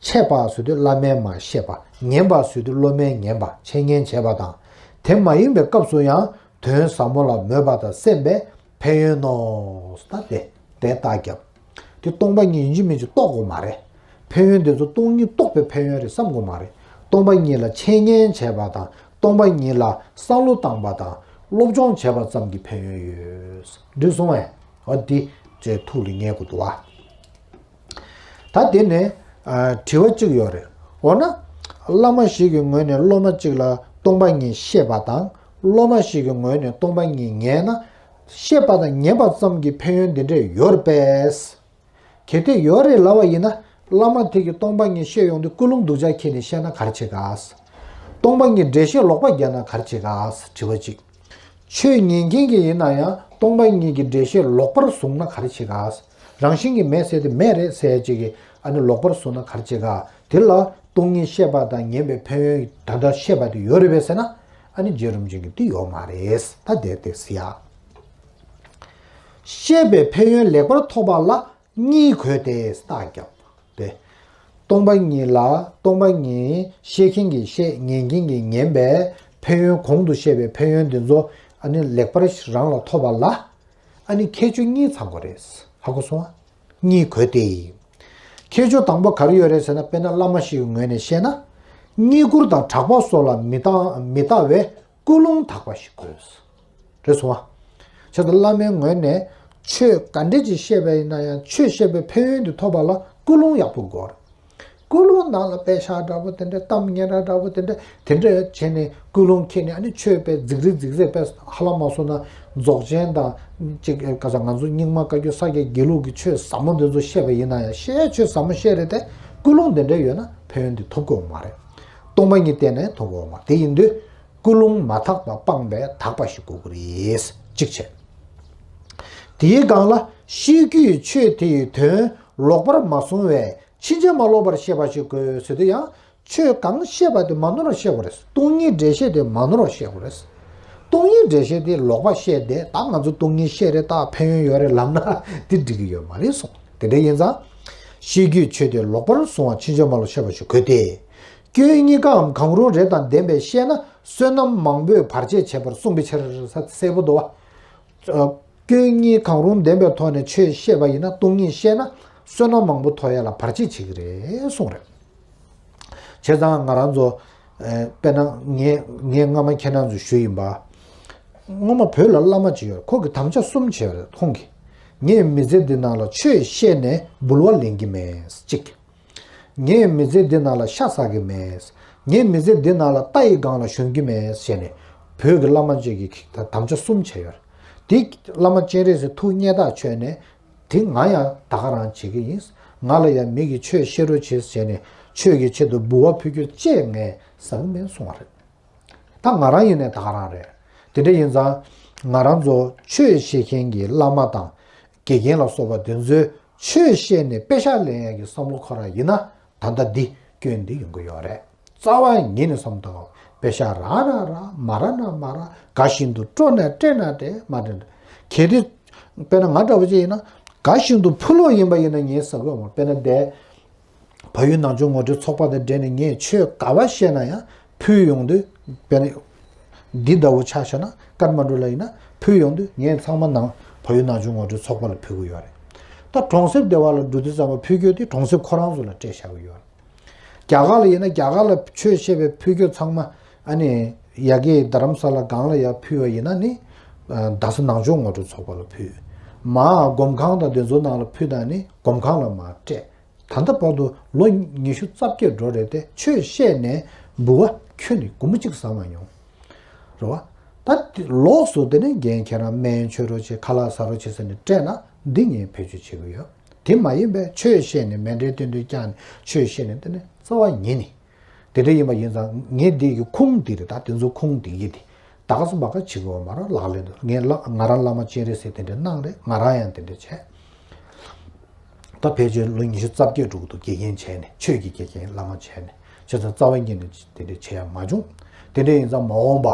འཆད་པ་ཟེར་དུས་བླ་མས་མར་བཤད་པ། ཉན་པ་ཟེར་དུས་སློབ་མས་ཉན་པ། འཆད་ཉན་བྱས་པ་དང་། དེ་མ་ཡིན་པའི་སྐབས་སུ་ཡང་དོན་ཟབ་མོ་ལ་མོས་པ་དང་སེམས་པའི་ཕན་ཡོན་ནོ། ད་དེ་དེ་རྟགས་རྒྱབ། དེ་སྟོང་པ་ཉིད་ཡིན་གཅིག་མིན་གཅིག་རྟོགས་དགོས་མ་རེད། ཕན་ཡོན་དེ་ཚོ་སྟོང་ཉིད་རྟོགས་པའི་ཕན་ཡོན་རེད་བསམ་དགོས་མ་རེད། སྟོང་པ་ཉིད་ལ་འཆད་ཉན་བྱས་པ་དང་སྟོང་པ་ཉིད་ལ་བསམ་བློ་བཏང་པ་དང་སློབ་སྦྱོང་བྱས་པ་ཙམ་གྱི་ཕན་ཡོན་ཡོད། འགྲིག་སོང་ངས། འོ་འདི་ཅེས་ཐུགས་ལ་ངེས་དགོས་འདུག་བ། ད་དེ་ནས། ཨ། དྲི་བ་གཅིག་ཡོད་རེད། འོ་ན། བླ་མ་ཞིག་གི་ངོས་ནས་སློབ་མ་གཅིག་ལ་སྟོང་པ་ཉིད་བཤད་པ་དང་སློབ་མ་ཞིག་གི་ངོས་ནས་སྟོང་པ་ཉིད་ཉན་ན། བཤད་པ་དང་ཉན་པ་ཙམ་གྱི་ཕན་ཡོན་འདི་འདྲས་ཡོད་རེད་པས། གལ་ཏེ་ཡོད་རེད་ལབ་པ་ཡིན་ན། བླ་མ་དེ་གིས་སྟོང་པ་ཉིད་བཤད་ཡོང་དུས་ཀུན་སློང་སྡུག་ཅག་ཁྱེར་ནས་བཤད་ན་ག་རེ་བྱེད་ག། སྟོང་པ་ཉིད་འགྲེལ་བཤད་ལོག་པ་རྒྱག་ན་ག་རེ་བྱེད་ག། དྲི་བ་གཅིག། ཆོས་ཉན་མཁན་གྱི་ཡིན་ན་ཡང་སྟོང་པ་ཉིད་ཀྱི་འགྲེལ་བཤད་ལོག་པར་བཟུང་ན་ག་རེ་བྱེད་ག། རང་བཞིན་གྱིས་མེད་ཟེར་དེ་མེད་རེད་ཟེར་ཡ་གཅིག་གིས་ཨ་ནི་ལོག་པར་བཟུང་ན་ག་རེ་བྱེད་ག། དེ་ལ་སྟོང་ཉིད་བཤད་པ་དང་ཉན་པའི་ཕན་ཡོན་ད་ལྟ་བཤད་པ་དེ་ཡོད་རེད་པས་ཟེར་ན། ཨ་ནི་རྗེ་རིན་པོ་ཆེ་གིས་དེ་ཡོད་མ་རེད། ད་དེ་དེ་ཟེར་ཡ། བཤད་པའི་ཕན་ཡོན་ལེགས་པར་ཐོབ་པ་ལ་གཉིས་དགོས་ཏེ་རྟགས་རྒྱབ་སྟེ། སྟོང་པ་ཉིད་ལ་སྟོང་པ་ཉིད་བཤད་མཁན་གྱིས་བཤད། ཉན་མཁན་གྱིས་ཉན་པའི་ཕན་ཡོན། གོང་དུ་བཤད་པའི་ཕན་ཡོན་འདི་ཚོ་ཨ་ནི་ལེགས་པར་རང་ལ་ཐོབ་པ་ལ་ཨ་ནི་ཁྱད་ཆོས་གཉིས་ཚང་དགོས་རེད། ཧ་གོ་སོང་ཨ། གཉིས་དགོས་ཏེ། ཁྱད་ཆོས་དང་པོ་ག་རེ་ཡོད་རེད་ཟེར་ན། དཔེར་ན་བླ་མ་ཞིག་གི་ངོས་ནས་བཤད་ན། རྙེད་བཀུར་དང་གྲགས་པ་སོགས་ལ་མི་ལྟ་མི་ལྟ་བའི་ཀུན་སློང་དག་པ་ཞིག་དགོས། རེད་སོང་ཨ། བྱས་ཙང་བླ་མའི་ངོས་ནས་ཆོས་ག་འདྲ་ཅིག་བཤད་པ་ཡིན་ན་ཡང་ཆོས་བཤད་པའི་ཕན་ཡོན་དེ་ཐོབ་པ་ལ་ཀུན་སློང་ཡག་པོ་དགོས། ཀུན་སློང་ནང་ལ་པད་ཤག་འདྲ་པོ་དེ་འདྲ། གཏམ་སྙན་གྲགས་འདྲ་པོ་དེ་འདྲ། དེ་འདྲ་བྱས་ནས་ཀུན་སློང་ཁྱེར་ནས་ཨ་ནི་ཆོས་པའི་རྫིག་རིག་རྫིག་རྫིག་པས། ཧ་ལམ་མ་སོང་ན་རྫོགས་ཆེན་དང་ཅིག་ག་ས་ང་ཚོ་རྙིང་མ་བཀའ་བརྒྱུད་ས་སྐྱ་དགེ་ལུགས་ཀྱི་ཆོས་ཟབ་མོ་འདི་ཚོ་བཤད་པ་ཡིན་ན་ཡང་། བཤད་ཆོས་ཟབ་མོ་བཤད་རེད་དེ། ཀུན་སློང་དེ་འདྲ་ཡོད་ན་ཕན་ཡོན་དེ་ཐོབ་ཀྱི་ཡོད་མ་རེད། སྟོང་པ་ཉིད་བསྟན་ནས་ཐོབ་ཀྱི་ཡོད་མ་རེད། དེ་ཡིན་དུས། ཀུན་སློང་མ་དག་པ་སྤངས་པའི་དག་པ་ཞིག་དགོས་ཀྱི་རེད། གཅིག་བྱས། དེའི་སྒང་ལ་ཤེས་རྒྱུད་ཆོས་དེ་ཡི་དོན་ལོག་པར་མ་བཟུང་བས་ཕྱིན་ཅི་མ་ལོག་པར་ཤེས་པ་ཞིག་དགོས་ཟེར་དུས་ཡང་། ཆོས་གང་བཤད་པ་དེ་མ་ནོར་བར་ཤེས་དགོས་རེད། སྟོང་ཉིད་འགྲེལ་བཤད་དེ་མ་ནོར་བར་ཤེས་དགོས་རེད། སྟོང་ཉིད་འགྲེལ་བཤད་དེ་ལོག་པ་བཤད་དེ། ད་ང་ཚོ་སྟོང་ཉིད་བཤད་རེད། ད་ཕན་ཡོན་ཡོད་རེད་ལབ་ན་དེ་འགྲིག་གི་ཡོད་མ་རེད་གསུངས། དེ་འདྲ་ཡིན་ཙང་། ཤེས་རྒྱུད་ཆོས་དེ་ལོག་པར་བཟུང་བ་ཕྱིན་ཅི་མ་ལོག་ཤེས་པ་ཞིག་དགོས་ཏེ། སྐྱོན་གཉིས་ཀའམ་གང་རུང་རེ་དང་ལྡན་པས་བཤད་ན་བསོད་ནམས་མང་པོས་བར་ཆད་བྱེད་པར་གསུངས་པའི་ཕྱིར། གསལ་པོ་འདུག་བ། སྐྱོན་གཉིས་གང་རུང་ལྡན་པའི་ཐོག་ནས་ཆོས་བཤད་པ་ཡིན་ན། སྟོང་ཉིད་བཤད་ན་བསོད་ནམས་མང་པོ་ཐོབ་ཡ་ལ་བར་ཆད་བྱེད་ཀྱི་རེད་གསུངས་རེད། བྱས་ཙང་ང་རང་ཚོ། ཨ། དཔེར་ན་ངས་ངས་སྔ་མ་ཁྱེད་རང་ཚོ་ཞུས་ཡིན་པ། སྔོན་མ་བོད་ལ་བླ་མ་ཅིག་ཡོད། ཁོ་གིས་དམ་བཅའ་གསུམ་བྱས་པ་རེད། ཁོང་གིས། ངས་མི་ཚེ་འདི་ནང་ལ་ཆོས་བཤད་ནས་འབུལ་བ་ལེན་གྱི་མེད། གཅིག། ངས་མི་ཚེ་འདི་ནང་ལ་ཤ་ཟ་གི་མེད། ངས་མི་ཚེ་འདི་ནང་ལ་རྟ་ཡི་སྒང་ལ་ཞོན་གྱི་མེད་ཟེར་ནས་བོད་ཀྱི་བླ་མ་ཅིག་གིས་དམ་བཅའ་གསུམ་བྱས་ཡོད་རེད། དེ་བླ་མ་སྤྱན་རས་གཟིགས་ཐུགས་མཉེས་ཐག་ཆོད་ནས། དེ་ང་ཡང་ད་ག་རང་བྱེད་ཀྱི་ཡིན། ང་ལ་ཡང་མི་གིས་ཆོས་བཤད་རོགས་བྱེད་ཟེར་ནས་ཆོས་ཀྱི་ཆེད་དུ་འབུལ་བ་ཕུལ་རྒྱུ་ཅིག་ངས་ཟ་གི་མེད་གསུངས་པ་རེད། ད་ང་རང་ཡིན་ནའི་ད་ག་རང་རེད། དེ་འདྲ་ཡིན་ཙང་ང་རང་ཚོ་ཆོས་བཤད་མཁན་གྱི་བླ་མ་དང་དགེ་རྒན་ལ་སོགས་པ་དེ་ཚོས་ཆོས་བཤད་ནས་པད་ཤག་ལེན་ཡག་གི་བསམ་བློ་ཁོ་རང་ཡིན་ན། ད་ལྟ་འདི་སྐྱོན་འདི་ཡོང་གི་ཡོད་རེད། རྩ་བ་ཉིད་ནས་བསམ་བཏང་། པད་ཤག་རག་ན་རག་མ་རག་ན་མ་རག་ག་བཞིན་དུ་སྤྲོ་ན་སྤྲད་ན་སྤྲད། མ་སྤྲད་ན། གལ་ཏེ་དཔེར་ན་ང་འདྲ་བོ་ཅིག་ཡིན་ན་ག་བཞིན་དུ་ཕུལ་ལོག་ཡིན་པ་ཡིན་ན་ངས་ཟ་གི་ཡོད་མ་རེད། དཔེར་ན་འདི་བལ་ཡུལ་ནང་ཆོས་ངོ་སྤྲོད་ཚོགས་པ་དང་འབྲེལ་ནས་ངས་ཆོས་ག་པར་བཤད་ན་ཡང་ཕུལ་ཡོང་དུས། དཔེར་ན་འདི་ལྟ་བུ་ཆ་བཞག་ན་ཀཏ་མན་ཌུ་ལ་ཡིན་ན་ཕུལ་ཡོང་དུས་ངས་ཚང་མ་ནང་བལ་ཡུལ་ནང་ཆོས་ངོ་སྤྲོད་ཚོགས་པ་ལ་ཕུལ་གི་ཡོད་རེད། ད་གྲོང་གསེབ་སྡེ་བ་ལ་འགྲོ་དུས་ཙམ་པ་ཕུལ་རྒྱུ་དེ་གྲོང་གསེབ་ཁོ་རང་ཚོ་ལ་སྤྲད་བཞག་གི་ཡོད། རྒྱ་གར་ལ་ཡིན་ན་རྒྱ་གར་ལ་ཆོས་བཤད་པའི་ཕུལ་རྒྱུ་ཚང་མ་ཨ་ནི་ཡ་གི་རྡ་རམ་ས་ལ་སྒང་ལ་ཡ་ཕུལ་བ་ཡིན་ན་ནི། རྡ་ས་ནང་ཆོས་ངོ་སྤྲོད་ཚོགས་པ་ལ་ཕུལ། མ་སྒོམ་ཁང་དང་དེ་ཚོ་ནང་ལ་ཕུལ་དང་ནི་སྒོམ་ཁང་ལ་མ་སྤྲད། ད་ལྟ་བར་དུ་ལོ་ཉི་ཤུ་རྩ་བརྒྱད་འགྲོ་རེད་དེ་ཆོས་བཤད་ནས་འབུལ་བ་ཁྱོན་ནས་སྒོར་མོ་གཅིག་ཟ་མ་མྱོང་། རེད་བ། ད་དེ་ལོགས་སུ་དེ་ནས་རྒན་ཁྱེད་རང་སྨན་མཆོད་རོགས་བྱེད་ཁ་ལག་ཟ་རོགས་བྱེད་ཟེར་ནས་སྤྲད་ན་འདི་ངས་བེད་སྤྱོད་བྱེད་ཀྱི་ཡོད། དེ་མ་ཡིན་པའི་ཆོས་བཤད་ནས་མཎྜལ་སྟོན་སྟོན་བཀྱག་ནས་ཆོས་བཤད་ནས་དེ་ནས་རྩ་བ་ཉིད་ནས། དེ་འདྲ་ཡིན་པ་ཡིན་ཙང་ངས་འདི་གི་ཁུངས་འདི་རེད། ད་དེ་ཚོ་ཁུངས་འདི་གི་དེ་ད་ག་སུ་བ་ག་བྱེད་དགོས་མ་རེད། ལག་ལེན་དུ་ངས་ལ་ང་རང་བླ་མ་སྤྱན་རས་གཟིགས་དེ་འདྲ་གནང་རེད། ང་རང་ཡང་དེ་འདྲ་བྱས། ད་ཕལ་ཆེར་ལོ་ཉི་ཤུ་རྩ་བརྒྱད་འགྲོ་གི་འདུག་དགེ་རྒན་བྱས་ནས་ཆོས་ཀྱི་དགེ་རྒན་བླ་མ་བྱས་ནས་བྱས་ཙང་རྩ་བ་ཉིད་ནས་དེ་འདྲ་བྱས་ཡ་མ་བྱུང་། དེ་འདྲ་ཡིན་ཙང་མ་འོངས་པ་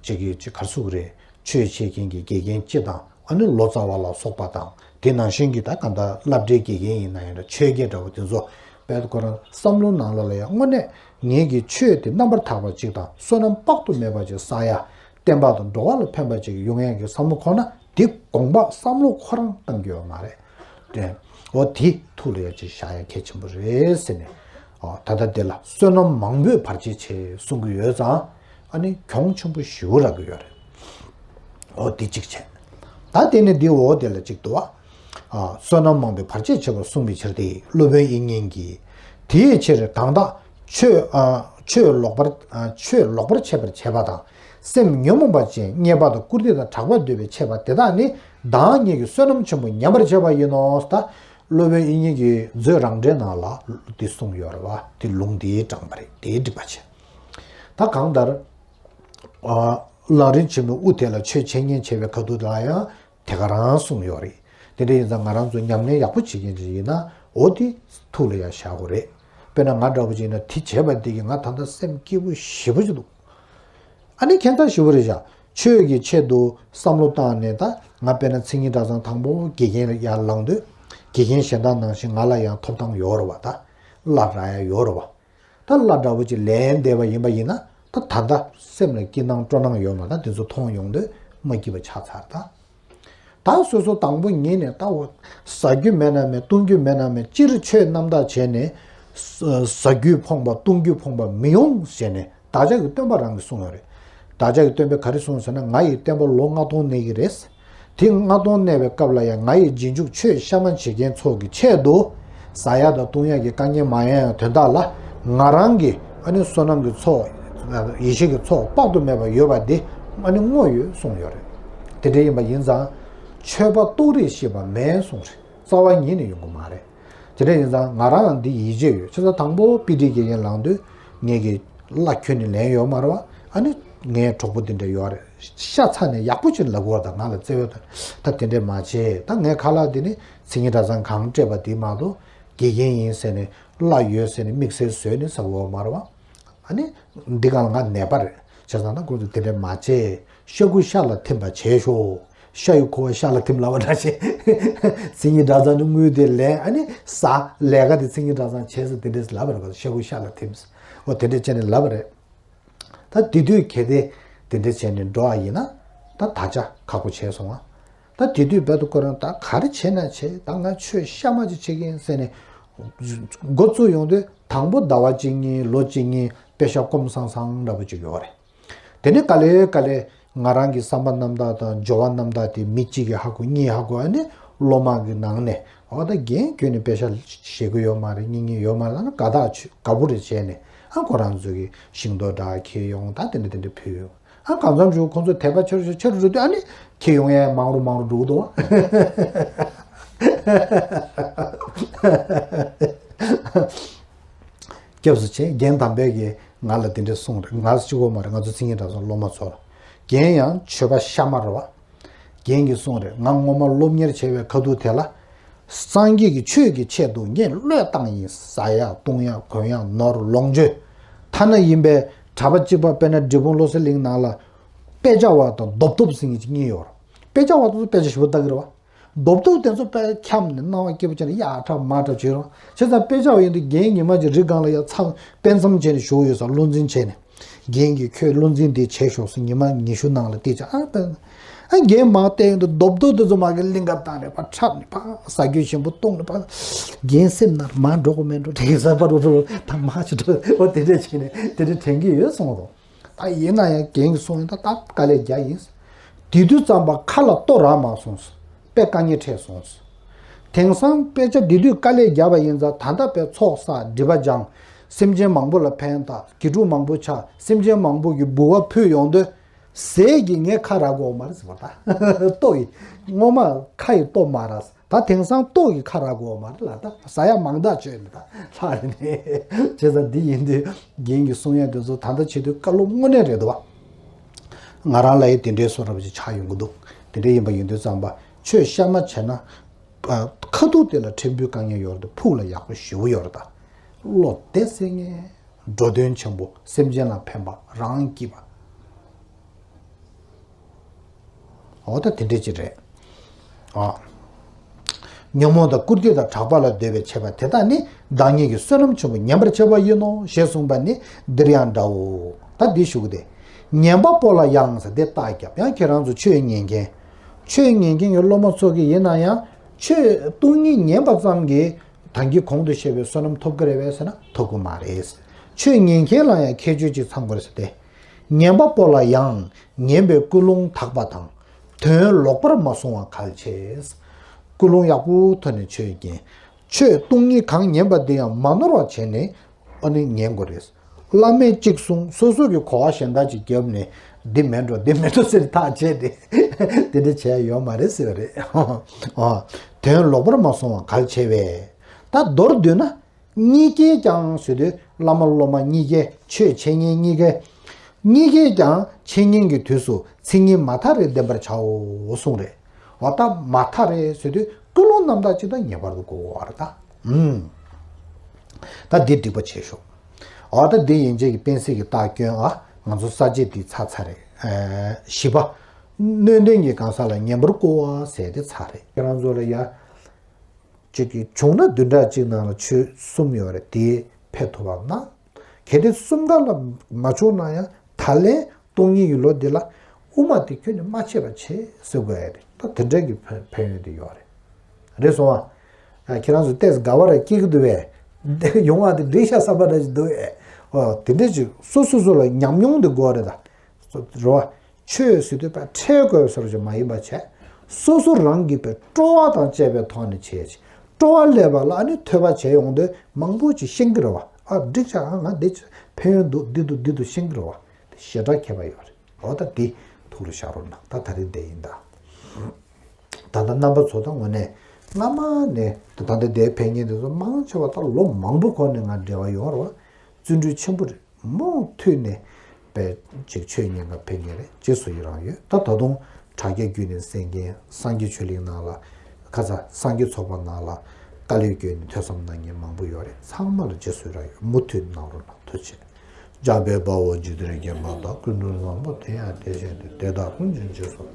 ཅིག་གི་ཅིག་ག་རེ་ཟེར་དགོས་རེད། ཆོས་བཤད་མཁན་གྱི་དགེ་རྒན་སྤྱི་དང་ཨ་ནི་ལོ་ཙཱ་བ་ལ་སོགས་པ་དང་དེ་ནང་བཞིན་གྱི་ད་ག་འདྲ་སློབ་གྲྭའི་དགེ་རྒན་ཡིན་ན་ཡང་འདྲ་ཆོས་དགེ་འདྲ་བོ་དེ་ཚོ་དཔལ་ཁོ་རང་བསམ་བློ་ནང་ལ་ལ་ཡང་དངོས་གནས་ངེད་ཀྱི་ཆོས་དེ་རྣམ་པར་དག་པ་ཅིག་དང་བསོད་ནམས་དཔག་ཏུ་མེད་པ་ཅིག་བསགས་ཡ། བསྟན་པ་དང་འགྲོ་བ་ལ་ཕན་པ་ཅིག་ཡོང་ཡ་གི་བསམ་བློ་ཁོ་ན་དེ་དགོངས་པ་བསམ་བློ་ཁོ་རང་བཏང་རྒྱུ་ཡོད་མ་རེད། དེ་འོ་དེ་ཐུགས་ལ་ཡ་ཅིག་བཞག་ཡ་གལ་ཆེན་པོ་རེད་ཟེར་ནས། འོ་ད་ལྟ་དེ་ལ་བསོད་ནམས་མང་པོས་བར་ཆད་བྱེད་གསུང་གི་ཡོད་ཙང་ཨ་ནི་གྱོང་ཆེན་པོ་ཞེ་པོ་རག་གི་ཡོད་རེད། འོ་དེ་གཅིག་བྱས། ད་དེ་ནས་འདི་འོ་དེ་ལ་གཅིག་འདུག་བ། ཨ་བསོད་ནམས་མང་པོས་བར་ཆད་བྱེད་པར་གསུངས་པའི་ཕྱིར་ཏེ། སློབ་དཔོན་དབྱིག་གཉེན་གྱིས། དེའི་ཕྱིར་གང་དག་ཆོས་ཨ་ཆོས་ལོག་པར་ཨ་ཆོས་ལོག་པར་འཆད་པར་བྱེད་པ་དང་། སེམས་ཉོན་མོངས་པ་ཅན་རྙེད་པ་དང་བཀུར་སྟི་དང་གྲགས་པ་འདོད་པས་འཆད་པ་དེ་དག་ནི་བདག་ཉིད་ཀྱི་བསོད་ནམས་ཆེན་པོ་ཉམས་པར་བྱེད་པ་ཡིན་ནོ། ད་སློབ་དཔོན་དབྱིག་གཉེན་གྱིས་མཛོད་རང་འགྲེལ་ནང་ལ་འདི་གསུངས་ཡོད་རེད་བ། དེ་ལུང་འདིའི་དྲངས་པ་རེད། དེའི་འགྲེལ་པ་བྱས། ད་གང་ལྟར། ཨ་ལམ་རིམ་ཆེན་མོའི་དབུ་དེ་ལ་ཆོས་འཆད་ཉན་བྱེད་པའི་ཁ་ཐུག་ལ་ཡང་དེ་ག་རང་གསུངས་ཡོད་རེད། དེ་འདྲ་ཡིན་ཙང་ང་རང་ཚོ་ཉམས་ལེན་ཡག་པོ་བྱེད་མཁན་ཅིག་ཡིན་ན་འོ་དེ་ཐུགས་ལ་ཡང་བཞག་དགོས་རེད། དཔེར་ན་ང་འདྲ་པོ་ཅིག་ཡིན་ན་དེ་བྱས་པ་འདི་གིས་ང་ད་ལྟ་སེམས་སྐྱིད་པོ་ཞེ་པོ་ཅིག་འདུག་ཨ་ནི་ཁྱད་མཚར་ཞེ་པོ་རེད་བཞག་ཆོས་ཀྱི་ཆེད་དུ་བསམ་བློ་བཏང་ནས་ད་ང་དཔེར་ན་མཚན་ཉིད་གྲྭ་ཚང་དང་པོ་དགེ་རྒན་ལ་ཡར་ལངས་དུས་དགེ་རྒན་གཞན་དག་ནང་བཞིན་ང་ལ་ཡང་ཐོབ་ཐང་ཡོད་རེད་བ། ད་བླ་རག་ཡ་ཡོད་རེད་བ། ད་བླ་འདྲ་བོ་ཅིག་ལེན་བསྡད་པ་ཡིན་པ་ཡིན་ན་ད་ད་ལྟ་སེམས་ལ་སྐྱིད་སྣང་སྤྲོ་སྣང་ཡོད་མ་ད་དེ་ཚོ་མཐོང་ཡོང་དུས་མ་སྐྱིད་པ་ཆགས་ཚར། ད་ད་སོ་སོ་དང་པོ་ཉིད་ནས་ད་འོ་ཟ་རྒྱུ་མེད་ན་མེད། བཏུང་རྒྱུ་མེད་ན་མེད། སྤྱིར་ཆོས་རྣམ་དག་བྱས་ནས་ཟ་རྒྱུས་ཕོངས་པ་བཏུང་རྒྱུས་ཕོངས་པ་མི་ཡོང་ཟེར་ནས་བདག་ཅག་གི་སྟོན་པ་རང་གིས་གསུངས་ཡོད་རེད། བདག་ཅག་གི་སྟོན་པས་ག་རེ་གསུངས་ཟེར་ན། ང་ཡི་བསྟན་པ་ལོ་ལྔ་སྟོང་གནས་ཀྱི་རེད། དེ་ལྔ་སྟོང་གནས་པའི་སྐབས་ལ་ཡང་ང་ཡི་རྗེས་འཇུག་ཆོས་གཤའ་མ་བྱེད་མཁན་ཚོ་གི་ཆེད་དུ་ཟ་ཡ་དང་བཏུང་ཡ་གི་དཀའ་ངལ་མ་ཡོང་ཡ་དོན་དག་ལ་ང་རང་གི་ཨ་ནི་བསོད་ནམས་ཀྱི་ཚོགས་ཡེ་ཤེས་ཀྱི་ཚོགས་དཔག་ཏུ་མེད་པ་ཡོད་པ་འདི་ཨ་ནི་བསྔོ་ཡོད་གསུངས་ཡོད་རེད། དེ་འདྲ་ཡིན་པ་ཡིན་ཙང་ཆོས་པ་རྟོགས་རིགས་ཤེས་པ་མེད་གསུངས་རེད། རྩ་བ་ཉིད་ནས་ཡོང་གི་མ་རེད། དེ་འདྲ་ཡིན་ཙང་ང་རང་ཡང་འདི་ཡིད་ཆེས་ཡོད། བྱས་ཙང་དང་པོ་དཔེ་ཁྲིད་དགེ་རྒན་ལངས་དུས་ངེད་ཀྱི་བླ་ཁྱོན་ནས་ལེན་ཡོད་མ་རེད་བ། ཨ་ནི་ངའི་གྲོགས་པོ་འདི་འདྲ་ཡོད་རེད། ཤ་ཚ་ནས་ཡག་པོ་ཅིག་ལབ་དགོས་རེད། ད་ང་ལ་བརྩེ་བའི་ཐོག་ད་དེ་འདྲས་མ་བྱེད། ད་ངའི་ཁ་ལག་འདི་ནི་མཚན་ཉིད་གྲྭ་ཚང་གང་སྤྲད་པ་དེ་མ་གཏོགས་དགེ་རྒན་ཡིན་ཟེར་ནས་བླ་ཡོད་ཟེར་ནས་དམིགས་བསལ་བཟོས་ནས་ཟ་དགོས་མ་རེད་བ། ཨ་ནི་འདི་གང་ལ་ང་ནད་པ་རེད། བྱས་ཙང་ད་ཁོང་ཚོ་དེ་འདྲས་མ་བྱེད། ཤ་ཁུ་ཤ་ལ་ཐིམ་པ་བྱས་ཤོག་ཤ་ཡི་ཁུ་བ་ཤ་ལ་ཐིམ་ལབ་པ་འདྲ་བྱས། མཚན་ཉིད་གྲྭ་ཚང་ནི་དངུལ་དེ་ལེན། ཨ་ནི་ཟ། ལས་ཀ་དེ་མཚན་ཉིད་གྲྭ་ཚང་བྱས་ཟེར་དེ་འདྲས་ལབ་པ་རེད། ཤ་ཁུ་ཤ་ལ་ཐིམ། འོ་དེ་འདྲས་བྱས་ནས་ལབ་པ་རེད། ད་དེ་དུས་གལ་ཏེ་དེ་འདྲས་བྱས་ནས་འགྲོ་བ་ཡིན་ན་ད་ད་ཆ་ཁག་པོ་བྱས་སོང་ང་། ད་དེ་དུས་བལ་དུ་ཁོ་རང་ད་ག་རེ་བྱས་ན་བྱས། ད་ང་ཆོས་གཤའ་མ་ཅིག་བྱེད་ཀྱི་ཡིན་ཟེར་ནས་འགོ་བཙུགས་ཡོང་དུས་དང་པོ་ཟླ་བ་གཅིག་གཉིས་ལོ་གཅིག་གཉིས་དཔེ་ཆ་སྐོམ་སང་སང་འདྲ་པོ་ཅིག་ཡོད་རེད། དེ་ནས་ག་ལེ་ག་ལེ་ང་རང་གི་བསམ་པ་རྣམ་དག་དང་སྦྱོར་བ་རྣམ་དག་དེ་མི་གཅིག་གིས་ཧ་གོ། གཉིས་ཧ་གོ། ཨ་ནི་སློབ་མ་གི་ནང་ནས་འོ་ད་རྒན་ཁྱོད་ནི་དཔེ་ཆ་ཤེས་ཀྱི་ཡོད་མ་རེད། གཉིས་གཉིས་ཡོད་མ་རེད། ཨ་ནི་དགའ་ཐག་ཆོད། དགའ་པོ་རེ་བྱས་ནས་ཨ་ཁོ་རང་ཚོ་གི་ཤིང་ཏོག་འདྲ་ཁྱེར་ཡོང་། ད་དེ་འདྲ་དེ་འདྲ་ཕུལ་ཡོང་། ཨ་གང་འཚམ་ཞིག་ཁོང་ཚོ་དད་པ་ཆེ་རུ་ཆེ་རུ་འགྲོ་དུས་ཨ་ནི་ཁྱེར་ཡོང་ཡས་མང་རུ་མང་རུ་འགྲོ་གི་འདུག་བ། སྐྱབས་སུ་མཆི། རྒན་དམ་པས་ཀྱིས་ང་ལ་དེ་འདྲ་གསུངས་རེད། ང་གཅིག་པོ་མ་རེད། ང་ཚོ་མཚན་ཉིད་གྲྭ་ཚང་སློབ་མ་ཚོ་ལ། རྒན་ཡང་ཆོས་པ་གཤའ་མ་རེད་བ། རྒན་གྱིས་གསུངས་རེད། ང་སྔོན་མ་སློབ་གཉེར་བྱས་པའི་ཁ་ཐུག་དེ་ལ། སངས་རྒྱས་ཀྱི་ཆོས་ཀྱི་ཆེད་དུ་ངས་བློས་བཏང་ཡིན། ཟ་ཡག་བཏུང་ཡག་གོན་ཡག་ནོར་ལོངས་སྤྱོད། ཐ་ན་ཡིན་པའི་གྲྭ་པ་གཅིག་པ་དཔེར་ན་འབྲས་སྤུངས་བློ་གསལ་གླིང་ནང་ལ་དཔེ་ཆ་བ་དང་རྡོབ་རྡོབ་ཟེར་མཁན་གཅིག་གཉིས་ཡོད་རེད། དཔེ་ཆ་བ་དེ་ཚོ་དཔེ་ཆ་ཞེ་པོ་ལྟ་གི་རེད་བ། རྡོབ་རྡོབ་དེ་ཚོ་དཔེ་འཁྱམས་ནས་སྣང་བ་སྐྱིད་པོ་བྱས་ནས་ཡག་འཁྲབ་མ་འཁྲབ་བྱེད་རོགས། བྱས་ཙང་དཔེ་ཆ་བ་ཡིན་དུས་རྒན་ཉི་མ་གཅིག་རི་སྒང་ལ་ཡར་མཚམས་དཔེ་མཚམས་བྱས་ནས་བཞུགས་ཡོད་ས། བློ་འཛིན་བྱས་ནས། རྒན་གྱིས་ཁྱོད་བློ་འཛིན་འདི་བྱས་ཤོག་ཟེར། ཉི་མ་ཉི་ཤུ་ནང་ལ་དེ་བྱས། ཨ་ད་ ཨ་རྒན་མར་བལྟས་ཡོང་དུས་རྡོབ་རྡོབ་དེ་ཚོ་མར་གི་གླིང་ག་བཏང་ནས་ཕར་འཁྲབ་ནས་ཕར་ཟ་རྒྱུ་ཞིམ་པོ་བཏུང་ནས་ཕར། རྒན་སེམས་ནང་མར་འགྲོ་གི་མེད་འགྲོ་དྲན་ས་པ་རུ་རུ་ད་མར་ཅིག་འགྲོ་འོ་དེ་འདྲས་བྱས་ནས་དེ་འདྲས་དྲན་གྱི་ཡོད་གསུངས་སོང་། ད་ཡིན་ན་ཡང་རྒན་གྱིས་གསུངས་ཡིན་ད་ད་དཀའ་ལས་རྒྱག་ཡིན། དེ་དུས་ཙམ་པ་ཁ་ལ་ལྟོ་རག་མ་སོང་། དཔེ་དཀའ་ངལ་འཕྲད་སོང་། དེང་སང་དཔེ་ཆ་འདི་དུས་དཀའ་ལས་བརྒྱབ་པ་ཡིན་ཙང་ད་ལྟ་དཔེ་ཚོགས་བསགས་སྒྲིབ་པ་སྦྱང་། སེམས་ཅན་མང་པོ་ལ་ཕན་བཏགས་དགེ་ཕྲུག་མང་པོ་ཆགས་སེམས་ཅན་མང་པོ་གི་འབུལ་བ་ཕུལ་ཡོང་དུས། ཟས་ཀྱིས་ངའི་ཁ་རག་གོ་མ་རེད་ཟེར་བ་ད། ལྟོ་ཡིས། སྔོན་མ་ཁ་ཡིས་ལྟོ་མ་རག་ད་དེང་སང་ལྟོ་ཡིས་ཁ་རག་གོ་མ་རེད་ལ་ད་ཟ་ཡ་མང་དག་བྱོས་ནས་ད་ལྷག་རེད་ནས་བྱས་ཙང་འདི་ཡིན་དུས་རྒན་གྱིས་གསུང་ཡ་དེ་ཚོ་ད་ལྟ་བྱེད་དུས་བཀའ་སློབ་དངོས་གནས་རེད་འདུག་བ། ང་རང་ལ་ཡི་དེ་འདྲའི་བཟོ་འདྲ་བ་ཅིག་ཆགས་ཡོང་གི་འདུག་དེ་འདྲ་ཡིན་པ་ཡིན་དུས་ཙམ་པ་ཆོས་བཤད་མ་བྱས་ན། ཨ། ཁ་ཐུག་དེ་ལ་ཕྲན་བུའི་དཀའ་ངལ་ཡོད་རེད་དེ་ཕུགས་ལ་ཡག་པོ་ཞེ་པོ་ཡོད་རེད་ད། བློ་བདེ་སེ་ངེས། འགྲོ་དོན་ཆེན་པོ་སེམས་ཅན་ལ་ཕན་པ་རང་སྐྱིད་པ། འོ་ད་དེ་འདྲ་ཅིག་རེད། ཨ། ཉོན་མོངས་དང་བཀུར་སྟི་དང་གྲགས་པ་ལ་འདོད་པའི་བྱེད་པ་དེ་དག་ནི་བདག་ཉིད་ཀྱི་བསོད་ནམས་ཆེན་པོ་ཉམས་པར་བྱེད་པ་ཡིན་ནོ་ཞེས་གསུངས་པ་ནི་འདིར་ཡང་འདྲའོ། ད་འདི་ཞུ་གི་དེ། ཉན་པ་པོ་ལ་ཡང་ཟེར་དེ་རྟགས་རྒྱབ་ཡང་ཁྱེད་རང་ཚོ་ཆོས་ཉན་མཁན། ཆོས་ཉན་མཁན་གྱི་སློབ་མ་ཚོ་གི་ཡིན་ན་ཡང་ཆོས་སྟོང་ཉིད་ཉན་པ་ཙམ་གྱིས་ད་གིན་གོང་དུ་བཤད་པའི་བསོད་ནམས་ཐོབ་ཀྱི་རེད་པས་ཟེར་ན་ཐོབ་ཀྱི་མ་རེད། ཆོས་ཉན་མཁན་ལ་ཡང་ཁྱད་ཆོས་གཅིག་ཚང་དགོས་རེད་ཟེར་ཏེ། ཉན་པ་པོ་ལ་ཡང་ཉན་པའི་ཀུན་སློང་དག་པ་དང་། དོན་ལོག་པར་མ་སོང་བ་གལ་ཆེ། ཀུན་སློང་ཡག་པོ་ཐོག་ནས་ཆོས་ཉན། ཆོས་སྟོང་ཉིད་གང་ཉན་པ་དེ་ཡང་མ་ནོར་བ་བྱས་ནས་ཨ་ནི་ཉན་དགོས་རེད། བླ་མས་གཅིག་གསུངས་སོ་སོ་གི་གོ་བ་གཞན་དག་ཅིག་བརྒྱབ་ནས་འདི་མེད་འགྲོ་འདི་མེད་འགྲོ་ཟེར་ཐག་བཅད་དེ་དེ་འདྲ་བྱས་ཡོད་མ་རེད་ཟེར་བ་རེད། ཨ། དོན་ལོག་པར་མ་སོང་བ་གལ་ཆེ་བས། ད་མདོར་བསྡུས་ན། གཉིས་ཀས་ཀྱང་ཟེར་དུས་བླ་མ་སློབ་མ་གཉིས་ཀས་ཆོས་འཆད་མཁན་གཉིས་ཀས། གཉིས་ཀས་ཀྱང་འཆད་ཉན་གྱི་དུས་སུ་མཚན་ཉིད་མ་ཐག་རེ་ལྡན་པར་བྱའོ་གསུངས་རེད། འོ་ད་མ་ཐག་རེ་ཟེར་དུས་ཀུན་སློང་རྣམ་དག་ཅིག་དང་ངེས་པར་དུ་གོ་དགོས་པ་རེད་ད། ཨུམ། ད་འདི་འགྲིག་པ་བྱས་ཤོག་འོ་ད་འདི་ཡན་ཆད་ཀྱི་དཔེ་གསལ་གྱི་རྟགས་སྐྱོན་ཨ་ང་ཚོ་ས་བཅད་འདི་ཚར་ཚར་རེད། ཨ། བཞི་པ། སྣོད་ལྡན་གྱི་གང་ཟག་ལ་ཉན་པར་བསྐུལ་བ་ཟེར་དེ་ཚར་རེད། ཁྱེད་རང་ཚོ་ལ་ཡ། ཅིག་གིས་བྱུང་ན་བདུན་ཕྲག་གཅིག་ནང་ལ་ཆོས་གསུམ་ཡོད་རེད་དེ་ཕེབས་ཐུབ་བམ་ན། གལ་ཏེ་གསུམ་ཀ་ལ་མ་བྱུང་ན་ཡང་ད་ལན་སྟོང་ཉིད་ཀྱི་ལོ་འདི་ལ་དབུ་མ་དེ་ཁྱོན་ནས་མ་ཆད་པ་བྱེད་ཟེར་དགོས་ཡ་རེད་ད་དེ་འདྲ་གི་ཕན་ཕན་ཡོན་དེ་ཡོད་རེད། རེད་སོང་ཨ། ཁྱེད་རང་ཚོ་ཏོག་ཙམ་དགའ་བ་རེ་སྐྱེ་གི་འདུག་བས། ཡོང་བ་དེ་འགྲིག་ཤག་བསམ་པ་འདྲ་ཞིག་འདུག་བས། ཨོ་དེ་འདྲ་ཅིག་སོ་སོ་སོ་ལ་ཉམས་མྱོང་དེ་དགོས་རེད་ད། རེད་བ། ཆོས་ཟེར་དུས་པ་ཁྲེལ་དགོས་ཟེར་རྒྱུ་མ་ཡིན་པ་བྱས། སོ་སོ་རང་གིས་པའི་སྤྲོ་བ་དང་བཅས་པའི་ཐོག་ནས་བྱས་ཅིག་སྤྲོ་བ་སླེབས་པ་ལ་ཨ་ནི་ཐོས་པ་བྱས་ཡོང་དུས་མང་པོ་ཅིག་ཤེས་ཀྱི་རེད་བ། ཨ་འགྲིག་ཆགས་ཨ་ང་འདི་ཕན་ཡོན་འདུག་འདི་འདུག་འདི་འདུག་ཤེས་ཀྱི་རེད་བ། དེ་ཞེ་དྲག་ཁྱད་པར་ཡོད་རེད། འོ་ད་འདི་ཐུགས་ལ་བཞག་རོགས་གནང་ད་ད་རིང་འདི་ཡིན་ད། ད་ལྟ་རྣམ་པ་ཚོ་ད་དངོས་གནས་སྔ་མ་ནས་ད་ལྟ་འདིའི་ཕན་ངེས་འདི་ཚོ་མང་ཆེ་བ་ད་ལོ་མང་པོ་གོང་ནས་ང་འབྲེལ་བ་ཡོད་རེད་བ། བརྩོན་འགྲུས་ཆེན་པོ་རེད། མུ་མཐུད་ནས་པའི་ཅིག་ཆོས་ཉན་ག་ཕེབས་མཁན་རེད། རྗེས་སུ་ཡི་རང་ཡོད། ད་ད་དུང་དྲ་རྒྱ་བརྒྱུད་ནས་གསན་མཁན་སངས་རྒྱས་ཆོས་གླིང་ནང་ལ་ཁ་ཚ་སངས་རྒྱས་ཚོགས་པ་ནང་ལ་དཀའ་ལས་བརྒྱུད་ནས་ཐོས་བསམ་གནང་མཁན་མང་པོ་ཡོད་རེད། ཚང་མ་ལ་རྗེས་སུ་ཡི་རང་ཡོད། མུ་མཐུད་གནང་རོགས་གནང་། ཐུགས་རྗེ་ཆེ། འཇམ་དཔལ་དཔའ་བོས་འཇིག་རྟེན་མཁྱེན་པ་དང་། ཀུན་ཏུ་བཟང་པོ་དེ་ཡང་དེ་བཞིན་ཏེ། དེ་དག་ཀུན་གྱི་རྗེས་སུ།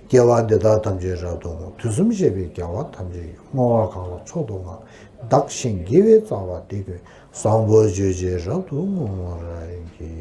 སྐྱེ་བ་འདི་དག་ཐམས་ཅད་རབ་ཏུ་བསྔོ། དུས་གསུམ་གཤེགས་པའི་རྒྱལ་བ་ཐམས་ཅད་ཀྱིས། བསྔོ་བ་གང་ལ་མཆོག་ཏུ་བསྔགས། བདག་གཞན་དགེ་བའི་རྩ་བ་འདི་ཀུན། བཟང་པོ་སྤྱོད་ཕྱིར་རབ་ཏུ་བསྔོ་བར་བགྱི།